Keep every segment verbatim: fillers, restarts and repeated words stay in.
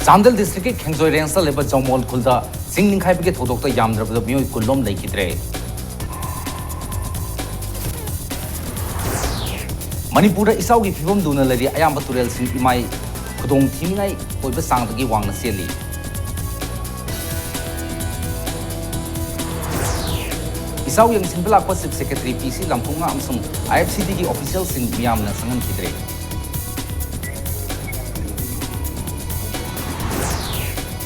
ꯆꯥꯟꯗꯦꯜ ꯗꯤꯁꯇ꯭ꯔꯤꯛꯀꯤ ꯈꯦꯡꯖꯣꯏ ꯔꯦꯟꯖꯇ ꯂꯩꯕ ꯖꯧꯃꯣꯜ ꯈꯨꯜꯗ ꯆꯤꯡ ꯅꯤꯡꯈꯥꯏꯕꯒꯤ ꯊꯧꯗꯣꯛꯇ ꯌꯥꯝꯗ꯭ꯔꯕꯗ ꯃꯤꯑꯣꯏ ꯀꯨꯟꯂꯣꯝ ꯂꯩꯈꯤꯗ꯭ꯔꯦ꯫ ꯃꯅꯤꯄꯨꯔꯗ ꯏꯆꯥꯎꯒꯤ ꯐꯤꯕꯝ ꯂꯨꯅ ꯂꯩꯔꯤ, ꯑꯌꯥꯝꯕ ꯇꯨꯔꯦꯜꯁꯤꯡ ꯏꯃꯥꯏ ꯈꯨꯗꯣꯡ ꯊꯤꯅꯤꯡꯉꯥꯏ ꯑꯣꯏꯕ ꯆꯥꯡꯗꯒꯤ ꯋꯥꯡꯅ ꯆꯦꯜꯂꯤ꯫ ꯏꯆꯥꯎ ꯌꯦꯡꯁꯤꯟꯕ ꯂꯥꯛꯄ ꯆꯤꯐ ꯁꯦꯀ꯭ꯔꯦꯇꯔꯤ ꯄꯤ ꯁꯤ ꯂꯝꯐꯨꯉꯥ ꯑꯃꯁꯨꯡ ꯑꯥꯏ ꯑꯦꯐ ꯁꯤ ꯗꯤꯒꯤ ꯑꯣꯐꯤꯁꯤꯌꯦꯜꯁꯤꯡ ꯃꯤꯌꯥꯝꯅ ꯆꯪꯍꯟꯈꯤꯗ꯭ꯔꯦ꯫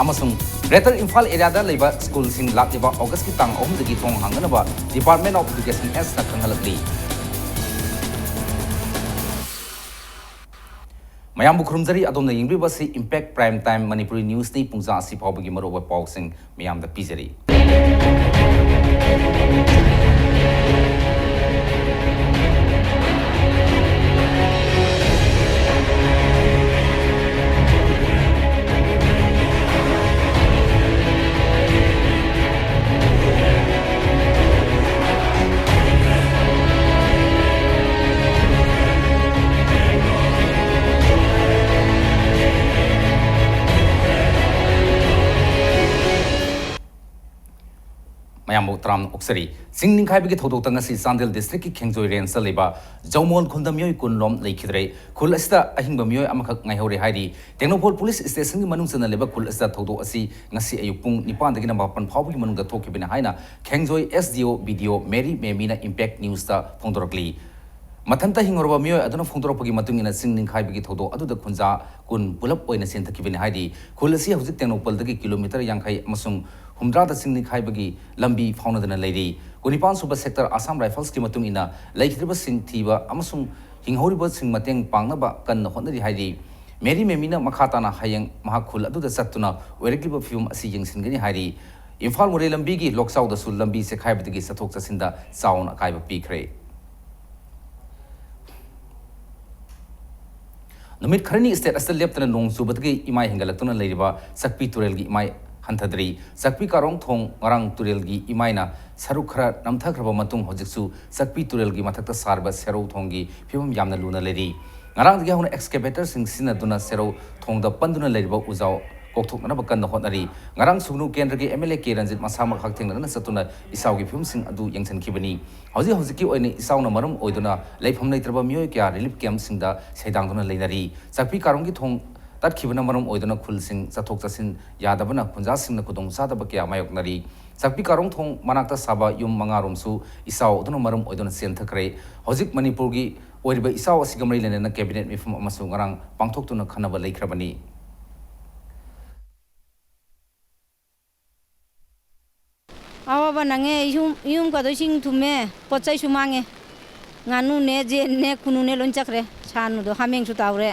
ꯑꯃꯁꯨꯡ ꯒ꯭ꯔꯦꯇꯔ ꯏꯝꯐꯥꯜ ꯑꯦꯔꯤꯌꯥꯗ ꯂꯩꯕ ꯁ꯭ꯀꯨꯜꯁꯤꯡ ꯂꯥꯛꯂꯤꯕ ꯑꯣꯒꯁꯀꯤ ꯇꯥꯡ ꯑꯍꯨꯝꯗꯒꯤ ꯊꯣꯡ ꯍꯥꯡꯅꯅꯕ Department of Education ꯑꯦꯁꯅ ꯈꯪꯍꯜꯂꯛꯂꯤ꯫ ꯃꯌꯥꯝꯕꯨ ꯈꯨꯔꯨꯝꯖꯔꯤ꯫ ꯑꯗꯣꯝꯅ ꯌꯦꯡꯕꯤꯔꯤꯕ ꯑꯁꯤ Impact Prime Time ꯃꯅꯤꯄꯨꯔꯤ ꯅ꯭ꯌꯨꯁꯅꯤ꯫ ꯄꯨꯡꯖꯥ ꯑꯁꯤ ꯐꯥꯎꯕꯒꯤ ꯃꯔꯨꯑꯣꯏꯕ ꯄꯥꯎꯁꯤꯡ ꯃꯌꯥꯝꯗ ꯄꯤꯖꯔꯤ꯫ ꯃꯌꯥꯝꯕꯨ ꯇꯔꯥꯝꯅ ꯑꯣꯛꯆꯔꯤ꯫ ꯆꯤꯡ ꯅꯤꯡꯈꯥꯏꯕꯒꯤ ꯊꯧꯗꯣꯛꯇ ꯉꯁꯤ ꯆꯥꯟꯗꯦꯜ ꯗꯤꯁꯇ꯭ꯔꯤꯛꯀꯤ ꯈꯦꯡꯖꯣꯏ ꯔꯦꯟꯖꯇ ꯂꯩꯕ ꯖꯧꯃꯣꯜ ꯈꯨꯟꯗ ꯃꯤꯑꯣꯏ ꯀꯨꯟ ꯂꯣꯝ ꯂꯩꯈꯤꯗ꯭ꯔꯦ꯫ ꯈꯨꯜ ꯑꯁꯤꯗ ꯑꯍꯤꯡꯕ ꯃꯤꯑꯣꯏ ꯑꯃꯈꯛ ꯉꯥꯏꯍꯧꯔꯦ ꯍꯥꯏꯔꯤ꯫ ꯇꯦꯡꯅꯧꯄꯜ ꯄꯨꯂꯤꯁ ꯁ꯭ꯇꯦꯁꯟꯒꯤ ꯃꯅꯨꯡ ꯆꯟꯅ ꯂꯩꯕ ꯈꯨꯜ ꯑꯁꯤꯗ ꯊꯧꯗꯣꯛ ꯑꯁꯤ ꯉꯁꯤ ꯑꯌꯨꯛ ꯄꯨꯡ ꯅꯤꯄꯥꯟꯗꯒꯤꯅ ꯃꯥꯄꯟ ꯐꯥꯎꯕꯒꯤ ꯃꯅꯨꯡꯗ ꯊꯣꯛꯈꯤꯕꯅꯤ ꯍꯥꯏꯅ ꯈꯦꯡꯖꯣꯏ ꯑꯦꯁ ꯗꯤ ꯑꯣ ꯕꯤ ꯗꯤ ꯑꯣ ꯃꯦꯔꯤ ꯃꯦꯃꯤꯅ ꯏꯝꯄꯦꯛ ꯅ꯭ꯌꯨꯁꯇ ꯐꯣꯡꯗꯣꯔꯛꯂꯤ꯫ ꯃꯊꯟꯇ ꯍꯤꯡꯍꯧꯔꯕ ꯃꯤꯑꯣꯏ ꯑꯗꯨꯅ ꯐꯣꯡꯗꯣꯔꯛꯄꯒꯤ ꯃꯇꯨꯡ ꯏꯟꯅ, ꯆꯤꯡ ꯅꯤꯡꯈꯥꯏꯕꯒꯤ ꯊꯧꯗꯣꯛ ꯑꯗꯨꯗ ꯈꯨꯟꯖꯥ ꯀꯨꯟ ꯄꯨꯂꯞ ꯑꯣꯏꯅ ꯆꯦꯟꯊꯈꯤꯕꯅꯤ ꯍꯥꯏꯔꯤ꯫ ꯈꯨꯜ ꯑꯁꯤ ꯍꯧꯖꯤꯛ ꯇꯦꯡꯅꯧꯄꯜꯗꯒꯤ ꯀꯤꯂꯣꯃꯤꯇꯔ ꯌꯥꯡꯈꯩ ꯑꯃꯁꯨꯡ ꯍꯨꯝꯗ꯭ꯔꯥꯗ ꯆꯤꯡ ꯅꯤꯡꯈꯥꯏꯕꯒꯤ ꯂꯝꯕꯤ ꯐꯥꯎꯅꯗꯅ ꯂꯩꯔꯤ꯫ ꯀꯨꯟꯅꯤꯄꯥꯟ ꯁꯨꯕ ꯁꯦꯛꯇꯔ ꯑꯁꯥꯝ ꯔꯥꯏꯐꯜꯁꯀꯤ ꯃꯇꯨꯡ ꯏꯟꯅ, ꯂꯩꯈꯤꯗ꯭ꯔꯕꯁꯤꯡ ꯊꯤꯕ ꯑꯃꯁꯨꯡ ꯍꯤꯡꯍꯧꯔꯤꯕꯁꯤꯡ ꯃꯇꯦꯡ ꯄꯥꯡꯅꯕ ꯀꯟꯅ ꯍꯣꯠꯅꯔꯤ ꯍꯥꯏꯔꯤ꯫ ꯃꯦꯔꯤ ꯃꯦꯃꯤꯅ ꯃꯈꯥ ꯇꯥꯅ ꯍꯌꯦꯡ ꯃꯍꯥꯛ ꯈꯨꯜ ꯑꯗꯨꯗ ꯆꯠꯇꯨꯅ ꯑꯣꯏꯔꯛꯂꯤꯕ ꯐꯤꯕꯝ ꯑꯁꯤ ꯌꯦꯡꯁꯤꯟꯒꯅꯤ ꯍꯥꯏꯔꯤ꯫ ꯏꯝꯐꯥꯜ ꯃꯣꯔꯦ ꯂꯝꯕꯤꯒꯤ ꯂꯣꯛꯆꯥꯎꯗꯁꯨ ꯂꯝꯕꯤ ꯆꯦꯛꯈꯥꯏꯕꯗꯒꯤ ꯆꯠꯊꯣꯛ ꯆꯠꯁꯤꯟꯗ ꯆꯥꯎꯅ ꯑꯀꯥꯏꯕ ꯄꯤꯈ꯭ꯔꯦ꯫ ꯅꯨꯃꯤꯠ ꯈꯔꯅꯤ ꯁ꯭ꯇꯦꯠ ꯑꯁꯤꯗ ꯂꯦꯞꯇꯅ ꯅꯣꯡ ꯆꯨꯕꯗꯒꯤ ꯏꯃꯥꯏ ꯍꯦꯟꯒꯠꯂꯛꯇꯨꯅ ꯂꯩꯔꯤꯕ ꯆꯛꯄꯤ ꯇꯨꯔꯦꯜꯒꯤ ꯏꯃꯥꯏ ꯍꯟꯊꯗ꯭ꯔꯤ꯫ ꯆꯛꯄꯤ ꯀꯥꯔꯣꯡ ꯊꯣꯡ ꯉꯔꯥꯡ ꯇꯨꯔꯦꯜꯒꯤ ꯏꯃꯥꯏꯅ ꯁꯔꯨꯛ ꯈꯔ ꯅꯝꯊꯈ꯭ꯔꯕ ꯃꯇꯨꯡ, ꯍꯧꯖꯤꯛꯁꯨ ꯆꯛꯄꯤ ꯇꯨꯔꯦꯜꯒꯤ ꯃꯊꯛꯇ ꯁꯥꯔꯤꯕ ꯁꯦꯔꯧ ꯊꯣꯡꯒꯤ ꯐꯤꯕꯝ ꯌꯥꯝꯅ ꯂꯨꯅ ꯂꯩꯔꯤ꯫ ꯉꯔꯥꯡꯗꯒꯤ ꯍꯧꯅ ꯑꯦꯛꯁꯀꯦꯚꯦꯇꯔꯁꯤꯡ ꯁꯤꯖꯤꯟꯅꯗꯨꯅ ꯁꯦꯔꯧ ꯊꯣꯡꯗ ꯄꯟꯗꯨꯅ ꯂꯩꯔꯤꯕ ꯎꯖꯥꯎ ꯀꯣꯛꯊꯣꯛꯅꯅꯕ ꯀꯟꯅ ꯍꯣꯠꯅꯔꯤ꯫ ꯉꯔꯥꯡ ꯁꯨꯒꯅꯨ ꯀꯦꯟꯗ꯭ꯔꯒꯤ M L A K Ranjit ꯃꯁꯥꯃꯛ ꯍꯛꯊꯦꯡꯅꯗꯨꯅ ꯆꯠꯇꯨꯅ ꯏꯆꯥꯎꯒꯤ ꯐꯤꯕꯝꯁꯤꯡ ꯑꯗꯨ ꯌꯦꯡꯁꯤꯟꯈꯤꯕꯅꯤ꯫ ꯍꯧꯖꯤꯛ ꯍꯧꯖꯤꯛꯀꯤ ꯑꯣꯏꯅ ꯏꯆꯥꯎꯅ ꯃꯔꯝ ꯑꯣꯏꯗꯨꯅ ꯂꯩꯐꯝ ꯂꯩꯇ꯭ꯔꯕ ꯃꯤꯑꯣꯏ ꯀꯌꯥ ꯔꯤꯂꯤꯐ ꯀꯦꯝꯞꯁꯤꯡꯗ ꯁꯩꯗꯥꯡꯗꯨꯅ ꯂꯩꯅꯔꯤ꯫ ꯆꯥꯛꯄꯤ ꯀꯥꯔꯣꯡꯒꯤ ꯊꯣꯡ ꯇꯠꯈꯤꯕꯅ ꯃꯔꯝ ꯑꯣꯏꯗꯨꯅ ꯈꯨꯜꯁꯤꯡ ꯆꯠꯊꯣꯛ ꯆꯠꯁꯤꯟ ꯌꯥꯗꯕꯅ ꯈꯨꯟꯖꯥꯁꯤꯡꯅ ꯈꯨꯗꯣꯡꯆꯥꯗꯕ ꯀꯌꯥ ꯃꯥꯌꯣꯛꯅꯔꯤ꯫ ꯆꯥꯛꯄꯤ ꯀꯥꯔꯣꯡ ꯊꯣꯡ ꯃꯅꯥꯛꯇ ꯁꯥꯕ ꯌꯨꯝ ꯃꯉꯥꯔꯣꯝꯁꯨ ꯏꯆꯥꯎ ꯑꯗꯨꯅ ꯃꯔꯝ ꯑꯣꯏꯗꯨꯅ ꯆꯦꯟꯊꯈ꯭ꯔꯦ꯫ ꯍꯧꯖꯤꯛ ꯃꯅꯤꯄꯨꯔꯒꯤ ꯑꯣꯏꯔꯤꯕ ꯏꯆꯥꯎ ꯑꯁꯤꯒ ꯃꯔꯤ ꯂꯩꯅꯅ ꯀꯦꯕꯤꯅꯦꯠ ꯃꯤꯐꯝ ꯑꯃꯁꯨ ꯉꯔꯥꯡ ꯄꯥꯡꯊꯣꯛꯇꯨꯅ ꯈꯟꯅꯕ ꯂꯩꯈ꯭ꯔꯕꯅꯤ꯫ ꯑꯋꯥꯕ ꯅꯪꯉꯦ꯫ ꯌꯨꯝ, ꯌꯨꯝ ꯀꯗꯣ ꯏꯁꯤꯡ ꯊꯨꯝꯃꯦ, ꯄꯣꯠ ꯆꯩꯁꯨ ꯃꯥꯡꯉꯦ꯫ ꯉꯥꯅꯨꯅꯦ, ꯌꯦꯟꯅꯦ, ꯈꯨꯅꯨꯅꯦ ꯂꯣꯏ ꯆꯠꯈ꯭ꯔꯦ꯫ ꯁꯥ ꯅꯨꯗꯣ ꯍꯥꯃꯦꯡꯁꯨ ꯇꯥꯎꯔꯦ꯫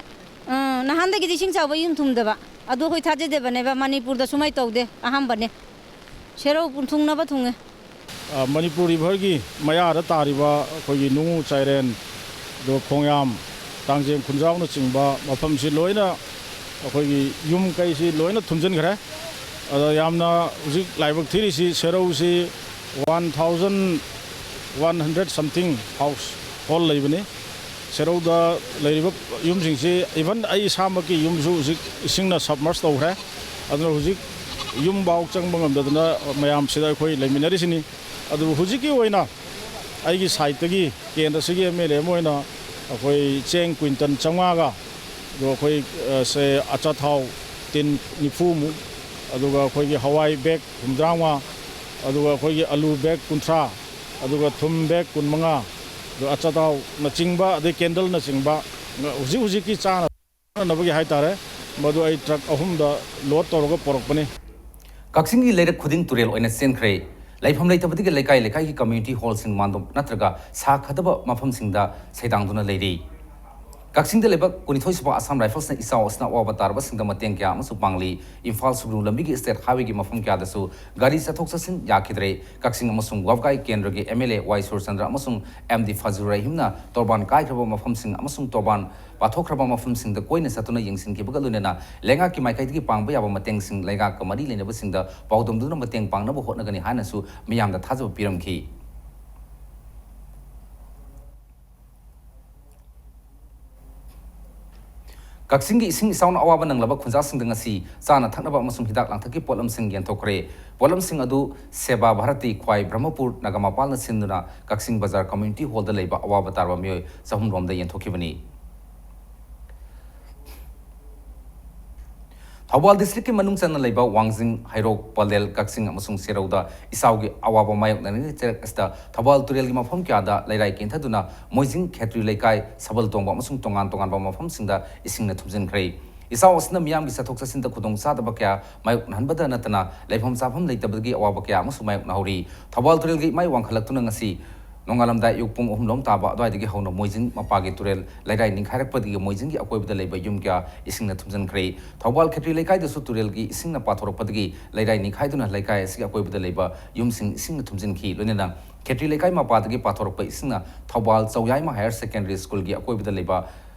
ꯑ, ꯅꯍꯥꯟꯗꯒꯤꯗꯤ ꯏꯁꯤꯡ ꯆꯥꯎꯕ ꯌꯨꯝ ꯊꯨꯝꯗꯕ꯫ ꯑꯗꯨ ꯑꯩꯈꯣꯏ ꯊꯥꯖꯗꯕꯅꯦꯕ, ꯃꯅꯤꯄꯨꯔꯗ ꯁꯨꯃꯥꯏ ꯇꯧꯗꯦ, ꯑꯍꯥꯟꯕꯅꯦ꯫ ꯁꯦꯔꯧ ꯄꯨ-, ꯊꯨꯡꯅꯕ ꯊꯨꯡꯉꯦ꯫ ꯑ, ꯃꯅꯤꯄꯨꯔ ꯔꯤꯚꯔꯒꯤ ꯃꯌꯥꯗ ꯇꯥꯔꯤꯕ ꯑꯩꯈꯣꯏꯒꯤ ꯅꯨꯡꯉꯨ ꯆꯥꯏꯔꯦꯟ, ꯑꯗꯨꯒ ꯈꯣꯡꯌꯥꯝ, ꯇꯥꯡꯖꯦꯡ ꯈꯨꯟꯖꯥꯎꯅꯆꯤꯡꯕ ꯃꯐꯝꯁꯤ ꯂꯣꯏꯅ ꯑꯩꯈꯣꯏꯒꯤ ꯌꯨꯝ ꯀꯩꯁꯤ ꯂꯣꯏꯅ ꯊꯨꯝꯖꯤꯟꯈ꯭ꯔꯦ꯫ ꯑꯗ ꯌꯥꯝꯅ ꯍꯧꯖꯤꯛ ꯂꯥꯏꯕꯛ ꯊꯤꯔꯤꯁꯤ ꯁꯦꯔꯧꯁꯤ one thousand one hundred something house hold ꯂꯩꯕꯅꯤ꯫ ꯁꯦꯔꯧꯗ ꯂꯩꯔꯤꯕ ꯌꯨꯝꯁꯤꯡꯁꯤ, even ꯑꯩ ꯏꯁꯥꯃꯛꯀꯤ ꯌꯨꯝꯁꯨ ꯍꯧꯖꯤꯛ ꯏꯁꯤꯡꯅ submerge ꯇꯧꯈ꯭ꯔꯦ꯫ ꯑꯗꯨꯅ ꯍꯧꯖꯤꯛ ꯌꯨꯝꯐꯥꯎ ꯆꯪꯕ ꯉꯝꯗꯗꯅ ꯃꯌꯥꯝꯁꯤꯗ ꯑꯩꯈꯣꯏ ꯂꯩꯃꯤꯟꯅꯔꯤꯁꯤꯅꯤ꯫ ꯑꯗꯨꯕꯨ ꯍꯧꯖꯤꯛꯀꯤ ꯑꯣꯏꯅ ꯑꯩꯒꯤ ꯁꯥꯏꯠꯇꯒꯤ, ꯀꯦꯟꯗ꯭ꯔꯁꯤꯒꯤ ꯑꯦꯝ ꯑꯦꯜ ꯑꯦ ꯑꯃ ꯑꯣꯏꯅ, ꯑꯩꯈꯣꯏ ꯆꯦꯡ ꯀ꯭ꯋꯤꯟꯇꯜ ꯆꯥꯝꯃꯉꯥꯒ, ꯑꯗꯣ ꯑꯩꯈꯣꯏ, ꯑ, ꯁꯦ, ꯑꯆꯥꯊꯥꯎ ꯇꯤꯟ ꯅꯤꯐꯨꯃꯨꯛ, ꯑꯗꯨꯒ ꯑꯩꯈꯣꯏꯒꯤ ꯍꯋꯥꯏ ꯕꯦꯒ ꯍꯨꯝꯗ꯭ꯔꯥꯃꯉꯥ, ꯑꯗꯨꯒ ꯑꯩꯈꯣꯏꯒꯤ ꯑꯂꯨ ꯕꯦꯒ ꯀꯨꯟꯊ꯭ꯔꯥ, ꯑꯗꯨꯒ ꯊꯨꯝ ꯕꯦꯒ ꯀꯨꯟꯃꯉꯥ, ꯑꯗꯨꯒ ꯑꯆꯥꯊꯥꯎꯅꯆꯤꯡꯕ, ꯑꯗꯩ ꯀꯦꯟꯗꯜꯅꯆꯤꯡꯕ, ꯍꯧꯖꯤꯛ ꯍꯧꯖꯤꯛꯀꯤ ꯆꯥꯅ ꯅꯕꯒꯤ ꯍꯥꯏꯇꯥꯔꯦ, ꯃꯗꯨ ꯑꯩ ꯇ꯭ꯔꯛ ꯑꯍꯨꯝꯗ ꯂꯣꯗ ꯇꯧꯔꯒ ꯄꯣꯔꯛꯄꯅꯤ꯫ ꯀꯛꯆꯤꯡꯒꯤ ꯂꯩꯔꯛ ꯈꯨꯗꯤꯡ ꯇꯨꯔꯦꯜ ꯑꯣꯏꯅ ꯆꯦꯟꯈ꯭ꯔꯦ꯫ ꯂꯩꯐꯝ ꯂꯩꯇꯕꯗꯒꯤ ꯂꯩꯀꯥꯏ ꯂꯩꯀꯥꯏꯒꯤ ꯀꯝꯃ꯭ꯌꯨꯅꯤꯇꯤ ꯍꯣꯜꯁꯤꯡ ꯃꯥꯟꯗꯣꯞ ꯅꯠꯇ꯭ꯔꯒ ꯁꯥꯈꯗꯕ ꯃꯐꯝꯁꯤꯡꯗ ꯁꯩꯗꯥꯡꯗꯨꯅ ꯂꯩꯔꯤ꯫ ꯀꯛꯆꯤꯡꯗ ꯂꯩꯕ ꯀꯨꯟꯅꯤꯊꯣꯏ ꯁꯨꯕ ꯑꯁꯥꯝ ꯔꯥꯏꯐꯜꯁꯅ ꯏꯆꯥꯎ ꯑꯁꯤꯅ ꯑꯋꯥꯕ ꯇꯥꯔꯕꯁꯤꯡꯗ ꯃꯇꯦꯡ ꯀꯌꯥ ꯑꯃꯁꯨ ꯄꯥꯡꯂꯤ꯫ ꯏꯝꯐꯥꯜ ꯁꯨꯒꯅꯨ ꯂꯝꯕꯤꯒꯤ ꯁ꯭ꯇꯦꯠ ꯍꯥꯏꯋꯦꯒꯤ ꯃꯐꯝ ꯀꯌꯥꯗꯁꯨ ꯒꯥꯔꯤ ꯆꯠꯊꯣꯛ ꯆꯠꯁꯤꯟ ꯌꯥꯈꯤꯗ꯭ꯔꯦ꯫ ꯀꯛꯆꯤꯡ ꯑꯃꯁꯨꯡ ꯋꯥꯕꯒꯥꯏ ꯀꯦꯟꯗ꯭ꯔꯒꯤ ꯑꯦꯝ ꯑꯦꯜ ꯑꯦ ꯋꯥꯏ ꯁꯨꯔꯆꯟꯗ꯭ꯔ ꯑꯃꯁꯨꯡ ꯑꯦꯝ ꯗꯤ ꯐꯖꯨꯔ ꯔꯍꯤꯝꯅ ꯇꯣꯔꯕꯥꯟ ꯀꯥꯏꯈ꯭ꯔꯕ ꯃꯐꯝꯁꯤꯡ ꯑꯃꯁꯨꯡ ꯇꯣꯔꯕꯥꯟ ꯄꯥꯊꯣꯛꯈ꯭ꯔꯕ ꯃꯐꯝꯁꯤꯡꯗ ꯀꯣꯏꯅ ꯆꯠꯇꯨꯅ ꯌꯦꯡꯁꯤꯟꯈꯤꯕꯒ ꯂꯣꯏꯅꯅ ꯂꯩꯉꯥꯛꯀꯤ ꯃꯥꯏꯀꯩꯗꯒꯤ ꯄꯥꯡꯕ ꯌꯥꯕ ꯃꯇꯦꯡꯁꯤꯡ ꯂꯩꯉꯥꯛꯀ ꯃꯔꯤ ꯂꯩꯅꯕꯁꯤꯡꯗ ꯄꯥꯎꯗꯝꯗꯨꯅ ꯃꯇꯦꯡ ꯄꯥꯡꯅꯕ ꯍꯣꯠꯅꯒꯅꯤ ꯍꯥꯏꯅꯁꯨ ꯃꯤꯌꯥꯝꯗ ꯊꯥꯖꯕ ꯄꯤꯔꯝꯈꯤ꯫ ꯀꯛꯆꯤꯡꯒꯤ ꯏꯁꯤꯡ ꯏꯆꯥꯎꯅ ꯑꯋꯥꯕ ꯅꯪꯂꯕ ꯈꯨꯟꯖꯥꯁꯤꯡꯗ ꯉꯁꯤ ꯆꯥꯅ ꯊꯛꯅꯕ ꯑꯃꯁꯨꯡ ꯍꯤꯗꯥꯛ ꯂꯥꯡꯊꯛꯀꯤ ꯄꯣꯠꯂꯝꯁꯤꯡ ꯌꯦꯟꯊꯣꯛꯈ꯭ꯔꯦ꯫ ꯄꯣꯠꯂꯝꯁꯤꯡ ꯑꯗꯨ ꯁꯦꯕꯥ ꯚꯥꯔꯇꯤ ꯈ꯭ꯋꯥꯏ ꯕ꯭ꯔꯍꯃꯄꯨꯔ ꯅꯒꯥꯃꯄꯥꯜꯅ ꯁꯤꯟꯗꯨꯅ ꯀꯛꯆꯤꯡ ꯕꯖꯥꯔ ꯀꯝꯃ꯭ꯌꯨꯅꯤꯇꯤ ꯍꯣꯜꯗ ꯂꯩꯕ ꯑꯋꯥꯕ ꯇꯥꯔꯕ ꯃꯤꯑꯣꯏ ꯆꯍꯨꯝ ꯔꯣꯝꯗ ꯌꯦꯟꯊꯣꯛꯈꯤꯕꯅꯤ꯫ ꯊꯧꯕꯥꯜ ꯗꯤꯁꯇ꯭ꯔꯤꯛꯀꯤ ꯃꯅꯨꯡ ꯆꯟꯅ ꯂꯩꯕ ꯋꯥꯡꯖꯤꯡ, ꯍꯩꯔꯣꯛ, ꯄꯂꯦꯜ, ꯀꯛꯆꯤꯡ ꯑꯃꯁꯨꯡ ꯁꯦꯔꯧꯗ ꯏꯆꯥꯎꯒꯤ ꯑꯋꯥꯕ ꯃꯥꯌꯣꯛꯅꯔꯤꯉꯩ ꯆꯩꯔꯛ ꯑꯁꯤꯗ ꯊꯧꯕꯥꯜ ꯇꯨꯔꯦꯜꯒꯤ ꯃꯐꯝ ꯀꯌꯥꯗ ꯂꯩꯔꯥꯏ ꯀꯦꯟꯊꯗꯨꯅ ꯃꯣꯏꯖꯤꯡ ꯈꯦꯇ꯭ꯔꯤ ꯂꯩꯀꯥꯏ, ꯁꯕꯜ ꯇꯣꯡꯕ ꯑꯃꯁꯨꯡ ꯇꯣꯉꯥꯟ ꯇꯣꯉꯥꯟꯕ ꯃꯐꯝꯁꯤꯡꯗ ꯏꯁꯤꯡꯅ ꯊꯨꯝꯖꯤꯟꯈ꯭ꯔꯦ꯫ ꯏꯆꯥꯎ ꯑꯁꯤꯅ ꯃꯤꯌꯥꯝꯒꯤ ꯆꯠꯊꯣꯛ ꯆꯠꯁꯤꯟꯗ ꯈꯨꯗꯣꯡꯆꯥꯗꯕ ꯀꯌꯥ ꯃꯥꯌꯣꯛꯅꯍꯟꯕꯗ ꯅꯠꯇꯅ ꯂꯩꯐꯝ ꯆꯥꯐꯝ ꯂꯩꯇꯕꯗꯒꯤ ꯑꯋꯥꯕ ꯀꯌꯥ ꯑꯃꯁꯨ ꯃꯥꯌꯣꯛꯅꯍꯧꯔꯤ꯫ ꯊꯧꯕꯥꯜ ꯇꯨꯔꯦꯜꯒꯤ ꯏꯃꯥꯏ ꯋꯥꯡꯈꯠꯂꯛꯇꯨꯅ ꯉꯁꯤ ꯅꯣꯡꯉꯥꯜꯂꯝꯗꯥꯏ ꯑꯌꯨꯛ ꯄꯨꯡ ꯑꯍꯨꯝ ꯂꯣꯝ ꯇꯥꯕ ꯑꯗꯨꯋꯥꯏꯗꯒꯤ ꯍꯧꯅ ꯃꯣꯏꯖꯤꯡ ꯃꯄꯥꯒꯤ ꯇꯨꯔꯦꯜ ꯂꯩꯔꯥꯏ ꯅꯤꯡꯈꯥꯏꯔꯛꯄꯗꯒꯤ ꯃꯣꯏꯖꯤꯡꯒꯤ ꯑꯀꯣꯏꯕꯗ ꯂꯩꯕ ꯌꯨꯝ ꯀꯌꯥ ꯏꯁꯤꯡꯅ ꯊꯨꯝꯖꯤꯟꯈ꯭ꯔꯦ꯫ ꯊꯧꯕꯥꯜ ꯈꯦꯇ꯭ꯔꯤ ꯂꯩꯀꯥꯏꯗꯁꯨ ꯇꯨꯔꯦꯜꯒꯤ ꯏꯁꯤꯡꯅ ꯄꯥꯊꯣꯔꯛꯄꯗꯒꯤ ꯂꯩꯔꯥꯏ ꯅꯤꯡꯈꯥꯏꯗꯨꯅ ꯂꯩꯀꯥꯏ ꯑꯁꯤꯒꯤ ꯑꯀꯣꯏꯕꯗ ꯂꯩꯕ ꯌꯨꯝꯁꯤꯡ ꯏꯁꯤꯡꯅ ꯊꯨꯝꯖꯤꯟꯈꯤ꯫ ꯂꯣꯏꯅꯅ ꯈꯦꯇ꯭ꯔꯤ ꯂꯩꯀꯥꯏ ꯃꯄꯥꯗꯒꯤ ꯄꯥꯊꯣꯔꯛꯄ ꯏꯁꯤꯡꯅ ꯊꯧꯕꯥꯜ ꯆꯧꯌꯥꯏꯃ ꯍꯥꯌꯔ ꯁꯦꯀꯦꯟꯗꯔꯤ ꯁ꯭ꯀꯨꯜꯒꯤ ꯑꯀꯣꯏꯕꯗ ꯂꯩꯕ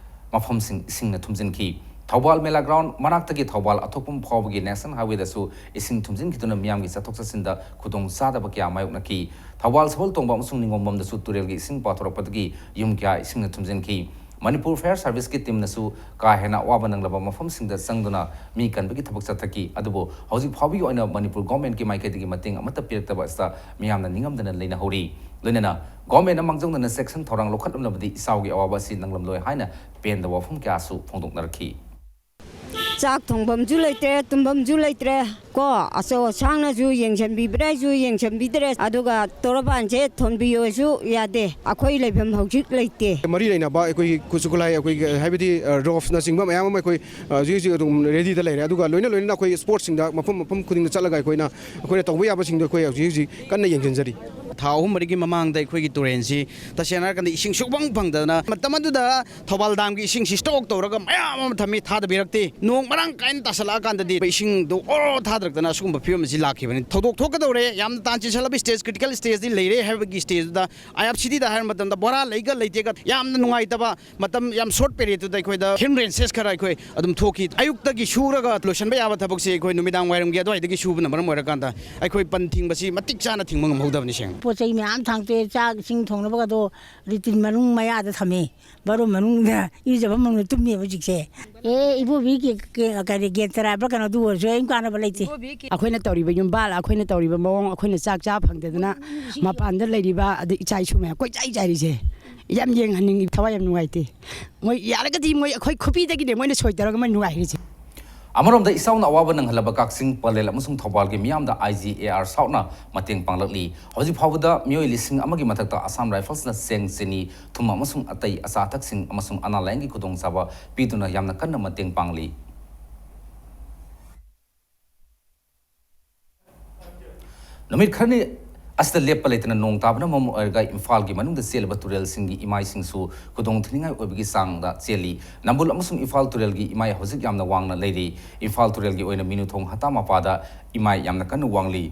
ꯃꯐꯝꯁꯤꯡ ꯏꯁꯤꯡꯅ ꯊꯨꯝꯖꯤꯟꯈꯤ꯫ ꯊꯧꯕꯥꯜ ꯃꯦꯂꯥ ꯒ꯭ꯔꯥꯎꯟ ꯃꯅꯥꯛꯇꯒꯤ ꯊꯧꯕꯥꯜ ꯑꯊꯣꯛꯄꯝ ꯐꯥꯎꯕꯒꯤ ꯅꯦꯁꯅꯦꯜ ꯍꯥꯏꯋꯦꯗꯁꯨ ꯏꯁꯤꯡ ꯊꯨꯝꯖꯤꯟꯈꯤꯗꯨꯅ ꯃꯤꯌꯥꯝꯒꯤ ꯆꯠꯊꯣꯛ ꯆꯠꯁꯤꯟꯗ ꯈꯨꯗꯣꯡꯆꯥꯗꯕ ꯀꯌꯥ ꯃꯥꯌꯣꯛꯅꯈꯤ꯫ ꯊꯧꯕꯥꯜ ꯁꯒꯣꯜ ꯇꯣꯡꯕ ꯑꯃꯁꯨꯡ ꯅꯤꯉꯣꯝꯕꯝꯗꯁꯨ ꯇꯨꯔꯦꯜꯒꯤ ꯏꯁꯤꯡ ꯄꯥꯊꯣꯔꯛꯄꯗꯒꯤ ꯌꯨꯝ ꯀꯌꯥ ꯏꯁꯤꯡꯅ ꯊꯨꯝꯖꯤꯟꯈꯤ꯫ ꯃꯅꯤꯄꯨꯔ ꯐꯥꯌꯔ ꯁꯥꯔꯚꯤꯁꯀꯤ ꯇꯤꯝꯅꯁꯨ ꯀꯥ ꯍꯦꯟꯅ ꯑꯋꯥꯕ ꯅꯪꯂꯕ ꯃꯐꯝꯁꯤꯡꯗ ꯆꯪꯗꯨꯅ ꯃꯤ ꯀꯟꯕꯒꯤ ꯊꯕꯛ ꯆꯠꯊꯈꯤ꯫ ꯑꯗꯨꯕꯨ ꯍꯧꯖꯤꯛ ꯐꯥꯎꯕꯒꯤ ꯑꯣꯏꯅ ꯃꯅꯤꯄꯨꯔ ꯒꯣꯔꯃꯦꯟꯠꯀꯤ ꯃꯥꯏꯀꯩꯗꯒꯤ ꯃꯇꯦꯡ ꯑꯃꯠꯇ ꯄꯤꯔꯛꯇꯕ ꯑꯁꯤꯗ ꯃꯤꯌꯥꯝꯅ ꯅꯤꯡꯉꯝꯗꯅ ꯂꯩꯅꯍꯧꯔꯤ꯫ ꯂꯣꯏꯅꯅ ꯒꯣꯔꯃꯦꯟꯠꯅ ꯃꯥꯡꯖꯧꯅꯅ ꯆꯦꯛꯁꯤꯟ ꯊꯧꯔꯥꯡ ꯂꯧꯈꯠꯂꯝꯂꯕꯗꯤ ꯏꯆꯥꯎꯒꯤ ꯑꯋꯥꯕ ꯑꯁꯤ ꯅꯪꯂꯝꯂꯣꯏ ꯍꯥꯏꯅ ꯄꯦꯟꯗꯕ ꯋꯥꯐꯝ ꯀꯌꯥꯁꯨ ꯐꯣꯡꯗꯣꯛꯅꯔꯛꯈꯤ꯫ ꯆꯥꯛ ꯊꯣꯡꯐꯝꯁꯨ ꯂꯩꯇ꯭ꯔꯦ, ꯇꯨꯝꯐꯝꯁꯨ ꯂꯩꯇ꯭ꯔꯦ꯫ ꯀꯣ, ꯑꯆꯧ ꯑꯁꯥꯡꯅꯁꯨ ꯌꯦꯡꯁꯤꯟꯕꯤꯕ꯭ꯔꯥꯁꯨ ꯌꯦꯡꯁꯤꯟꯕꯤꯗ꯭ꯔꯦ, ꯑꯗꯨꯒ ꯇꯣꯔꯕꯥꯟꯁꯦ ꯊꯣꯟꯕꯤꯌꯣꯁꯨ ꯌꯥꯗꯦ꯫ ꯑꯩꯈꯣꯏ ꯂꯩꯐꯝ ꯍꯧꯖꯤꯛ ꯂꯩꯇꯦ꯫ ꯃꯔꯤ ꯂꯩꯅꯕ ꯑꯩꯈꯣꯏꯒꯤ ꯈꯨꯠꯁꯨ ꯈꯨꯠꯂꯥꯏ, ꯑꯩꯈꯣꯏꯒꯤ ꯍꯥꯏꯕꯗꯤ ꯔꯣꯞꯅꯆꯤꯡꯕ ꯃꯌꯥꯝ ꯑꯃ ꯑꯩꯈꯣꯏ ꯍꯧꯖꯤꯛ ꯍꯧꯖꯤꯛ ꯑꯗꯨꯝ ꯔꯦꯗꯤꯗ ꯂꯩꯔꯦ꯫ ꯑꯗꯨꯒ ꯂꯣꯏꯅ ꯂꯣꯏꯅꯅ ꯑꯩꯈꯣꯏ ꯁ꯭ꯄꯣꯔꯠꯁꯤꯡꯗ ꯃꯐꯝ ꯃꯐꯝ ꯈꯨꯗꯤꯡꯗ ꯆꯠꯂꯒ ꯑꯩꯈꯣꯏꯅ ꯑꯩꯈꯣꯏꯅ ꯇꯧꯕ ꯌꯥꯕꯁꯤꯡꯗꯣ ꯑꯩꯈꯣꯏ ꯍꯧꯖꯤꯛ ꯍꯧꯖꯤꯛ ꯀꯟꯅ ꯌꯦꯡꯁꯤꯟꯖꯔꯤ꯫ ꯊꯥ ꯑꯍꯨꯝ ꯃꯔꯤꯒꯤ ꯃꯃꯥꯡꯗ ꯑꯩꯈꯣꯏꯒꯤ ꯇꯨꯔꯦꯟꯁꯤ ꯇꯁꯦꯡꯅ ꯍꯥꯏꯔꯀꯥꯟꯗ ꯏꯁꯤꯡ ꯁꯨꯛꯐꯪ ꯐꯪꯗꯗꯅ ꯃꯇꯝ ꯑꯗꯨꯗ ꯊꯧꯕꯥꯜ ꯗꯥꯝꯒꯤ ꯏꯁꯤꯡꯁꯤ ꯁ꯭ꯇꯣꯛ ꯇꯧꯔꯒ ꯃꯌꯥꯝ ꯑꯃ ꯊꯝꯃꯤ, ꯊꯥꯗꯕꯤꯔꯛꯇꯦ꯫ ꯅꯣꯡ ꯃꯔꯥꯡ ꯀꯥꯏꯅ ꯇꯥꯁꯜꯂꯛꯑꯀꯥꯟꯗꯗꯤ ꯏꯁꯤꯡꯗꯣ ꯑꯣꯔꯣ ꯊꯥꯗꯔꯛꯇꯅ ꯑꯁꯤꯒꯨꯝꯕ ꯐꯤꯕꯝ ꯑꯁꯤ ꯂꯥꯛꯈꯤꯕꯅꯤ꯫ ꯊꯧꯗꯣꯛ ꯊꯣꯛꯀꯗꯧꯔꯦ, ꯌꯥꯝꯅ ꯇꯥꯟ ꯆꯦꯟꯁꯤꯜꯂꯕ ꯁ꯭ꯇꯦꯖ, ꯀ꯭ꯔꯤꯇꯤꯀꯦꯜ ꯁ꯭ꯇꯦꯖꯇꯤ ꯂꯩꯔꯦ ꯍꯥꯏꯕꯒꯤ ꯁ꯭ꯇꯦꯖꯇꯨꯗ ꯑꯥꯏ ꯑꯦꯐ ꯁꯤ ꯗꯤꯗ ꯍꯥꯏꯕ ꯃꯇꯝꯗ ꯕꯣꯔꯥ ꯂꯩꯒ ꯂꯩꯇꯦꯒ ꯌꯥꯝꯅ ꯅꯨꯡꯉꯥꯏꯇꯕ ꯃꯇꯝ, ꯌꯥꯝ ꯁꯣꯔꯠ ꯄꯦꯔꯤꯌꯗꯇꯨꯗ ꯑꯩꯈꯣꯏꯗ ꯍ꯭ꯌꯨꯃꯦꯟ ꯔꯤꯁꯣꯔꯁ ꯈꯔ ꯑꯩꯈꯣꯏ ꯑꯗꯨꯝ ꯊꯣꯛꯈꯤ꯫ ꯑꯌꯨꯛꯇꯒꯤ ꯁꯨꯔꯒ ꯂꯣꯏꯁꯤꯟꯕ ꯌꯥꯕ ꯊꯕꯛꯁꯦ ꯑꯩꯈꯣꯏ ꯅꯨꯃꯤꯗꯥꯡ ꯋꯥꯏꯔꯝꯒꯤ ꯑꯗꯨꯋꯥꯏꯗꯒꯤ ꯁꯨꯕꯅ ꯃꯔꯝ ꯑꯣꯏꯔꯀꯥꯟꯗ ꯑꯩꯈꯣꯏ ꯄꯟ ꯊꯤꯡꯕꯁꯤ ꯃꯇꯤꯛ ꯆꯥꯅ ꯊꯤꯡꯕ ꯉꯝꯍꯧꯗꯕꯅꯤ꯫ ꯁꯦꯡꯅ ꯄꯣꯠ ꯆꯩ ꯃꯌꯥꯝ ꯊꯥꯡꯇꯣꯛꯑꯦ, ꯆꯥꯛ ꯏꯁꯤꯡ ꯊꯣꯡꯅꯕꯒꯗꯣ ꯔꯤꯇꯤꯟ ꯃꯅꯨꯡ ꯃꯌꯥꯗ ꯊꯝꯃꯦ꯫ ꯕꯥꯠꯔꯨꯝ ꯃꯅꯨꯡꯗ, ꯏꯔꯨꯖꯕ ꯃꯅꯨꯡꯗ ꯇꯨꯝꯃꯦꯕ ꯍꯧꯖꯤꯛꯁꯦ꯫ ꯑꯦ, ꯏꯕꯣꯕꯤ ꯀꯦ-, ꯀꯦ-, ꯀꯔꯤ, ꯒꯦꯟ ꯇꯔꯥꯏꯕ꯭ꯔꯥ ꯀꯩꯅꯣ, ꯑꯗꯨ ꯑꯣꯏꯔꯁꯨ ꯑꯩ ꯀꯥꯟꯅꯕ ꯂꯩꯇꯦ꯫ ꯑꯩꯈꯣꯏꯅ ꯇꯧꯔꯤꯕ ꯌꯨꯝꯕꯥꯜ, ꯑꯩꯈꯣꯏꯅ ꯇꯧꯔꯤꯕ ꯃꯑꯣꯡ, ꯑꯩꯈꯣꯏꯅ ꯆꯥꯛ ꯆꯥ ꯐꯪꯗꯗꯅ ꯃꯄꯥꯟꯗ ꯂꯩꯔꯤꯕ ꯑꯗꯩ ꯏꯆꯥ ꯏꯁꯨ ꯃꯌꯥꯝ ꯀꯣꯏꯆꯥꯏ ꯆꯥꯏꯔꯤꯁꯦ ꯌꯥꯝ ꯌꯦꯡꯍꯟꯅꯤꯡꯉꯤ, ꯊꯋꯥꯏ ꯌꯥꯝ ꯅꯨꯡꯉꯥꯏꯇꯦ꯫ ꯃꯣꯏ ꯌꯥꯔꯒꯗꯤ ꯃꯣꯏ ꯑꯩꯈꯣꯏ ꯈꯨꯕꯤꯗꯒꯤꯅꯦ ꯃꯣꯏꯅ ꯁꯣꯏ ꯇꯧꯔꯒ ꯃꯣꯏ ꯅꯨꯡꯉꯥꯏꯔꯤꯁꯦ꯫ ꯑꯃꯔꯣꯝꯗ ꯏꯆꯥꯎꯅ ꯑꯋꯥꯕ ꯅꯪꯍꯜꯂꯕ ꯀꯛꯆꯤꯡ, ꯄꯂꯦꯜ ꯑꯃꯁꯨꯡ ꯊꯧꯕꯥꯜꯒꯤ ꯃꯤꯌꯥꯝꯗ ꯑꯥꯏ ꯖꯤ ꯑꯦ ꯑꯥꯔ ꯁꯥꯎꯠꯅ ꯃꯇꯦꯡ ꯄꯥꯡꯂꯛꯂꯤ꯫ ꯍꯧꯖꯤꯛ ꯐꯥꯎꯕꯗ ꯃꯤꯑꯣꯏ ꯂꯤꯁꯤꯡ ꯑꯃꯒꯤ ꯃꯊꯛꯇ ꯑꯁꯥꯝ ꯔꯥꯏꯐꯜꯁꯅ ꯆꯦꯡ, ꯆꯤꯅꯤ, ꯊꯨꯝ ꯑꯃꯁꯨꯡ ꯑꯇꯩ ꯑꯆꯥ ꯑꯊꯛꯁꯤꯡ ꯑꯃꯁꯨꯡ ꯑꯅꯥ ꯂꯥꯏꯌꯦꯡꯒꯤ ꯈꯨꯗꯣꯡꯆꯥꯕ ꯄꯤꯗꯨꯅ ꯌꯥꯝꯅ ꯀꯟꯅ ꯃꯇꯦꯡ ꯄꯥꯡꯂꯤ꯫ ꯅꯨꯃꯤꯠ ꯈꯔꯅꯤ ꯑꯁꯤꯗ ꯂꯦꯞꯄ ꯂꯩꯇꯅ ꯅꯣꯡ ꯇꯥꯕꯅ ꯃꯔꯝ ꯑꯣꯏꯔꯒ ꯏꯝꯐꯥꯜꯒꯤ ꯃꯅꯨꯡꯗ ꯆꯦꯜꯂꯤꯕ ꯇꯨꯔꯦꯜꯁꯤꯡꯒꯤ ꯏꯃꯥꯏꯁꯤꯡꯁꯨ ꯈꯨꯗꯣꯡ ꯊꯤꯅꯤꯡꯉꯥꯏ ꯑꯣꯏꯕꯒꯤ ꯆꯥꯡꯗ ꯆꯦꯜꯂꯤ꯫ ꯅꯝꯕꯨꯜ ꯑꯃꯁꯨꯡ ꯏꯝꯐꯥꯜ ꯇꯨꯔꯦꯜꯒꯤ ꯏꯃꯥꯏ ꯍꯧꯖꯤꯛ ꯌꯥꯝꯅ ꯋꯥꯡꯅ ꯂꯩꯔꯤ꯫ ꯏꯝꯐꯥꯜ ꯇꯨꯔꯦꯜꯒꯤ ꯑꯣꯏꯅ ꯃꯤꯅꯨꯊꯣꯡ ꯍꯇꯥ ꯃꯄꯥꯗ ꯏꯃꯥꯏ ꯌꯥꯝꯅ ꯀꯟꯅ ꯋꯥꯡꯂꯤ꯫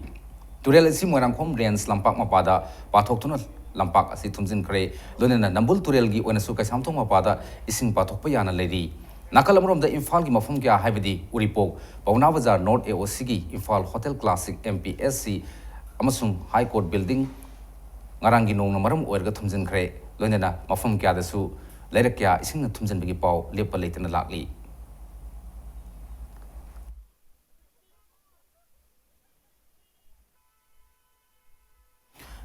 ꯇꯨꯔꯦꯜ ꯑꯁꯤ ꯃꯣꯏꯔꯥꯡꯈꯣꯝ ꯔꯦꯟꯖ ꯂꯝꯄꯥꯛ ꯃꯄꯥꯗ ꯄꯥꯊꯣꯛꯇꯨꯅ ꯂꯝꯄꯥꯛ ꯑꯁꯤ ꯊꯨꯝꯖꯤꯟꯈ꯭ꯔꯦ꯫ ꯂꯣꯏꯅꯅ ꯅꯝꯕꯨꯜ ꯇꯨꯔꯦꯜꯒꯤ ꯑꯣꯏꯅꯁꯨ ꯀꯩꯁꯥꯝꯊꯣꯡ ꯃꯄꯥꯗ ꯏꯁꯤꯡ ꯄꯥꯊꯣꯛꯄ ꯌꯥꯅ ꯂꯩꯔꯤ꯫ ꯅꯥꯀꯜ ꯑꯃꯔꯣꯝꯗ ꯏꯝꯐꯥꯜꯒꯤ ꯃꯐꯝ ꯀꯌꯥ, ꯍꯥꯏꯕꯗꯤ ꯎꯔꯤꯄꯣꯛ, ꯄꯥꯎꯅꯥ ꯕꯖꯥꯔ ꯅꯣꯔꯠ ꯑꯦ ꯑꯣ ꯁꯤꯒꯤ Imphal hotel classic, M P S C ꯑꯃꯁꯨꯡ ꯍꯥꯏ ꯀꯣꯔꯠ ꯕꯤꯜꯗꯤꯡ ꯉꯔꯥꯡꯒꯤ ꯅꯣꯡꯅ ꯃꯔꯝ ꯑꯣꯏꯔꯒ ꯊꯨꯝꯖꯤꯟꯈ꯭ꯔꯦ꯫ ꯂꯣꯏꯅꯅ ꯃꯐꯝ ꯀꯌꯥꯗꯁꯨ ꯂꯩꯔꯛ ꯀꯌꯥ ꯏꯁꯤꯡꯅ ꯊꯨꯝꯖꯤꯟꯕꯒꯤ ꯄꯥꯎ ꯂꯦꯞꯄ ꯂꯩꯇꯅ ꯂꯥꯛꯂꯤ꯫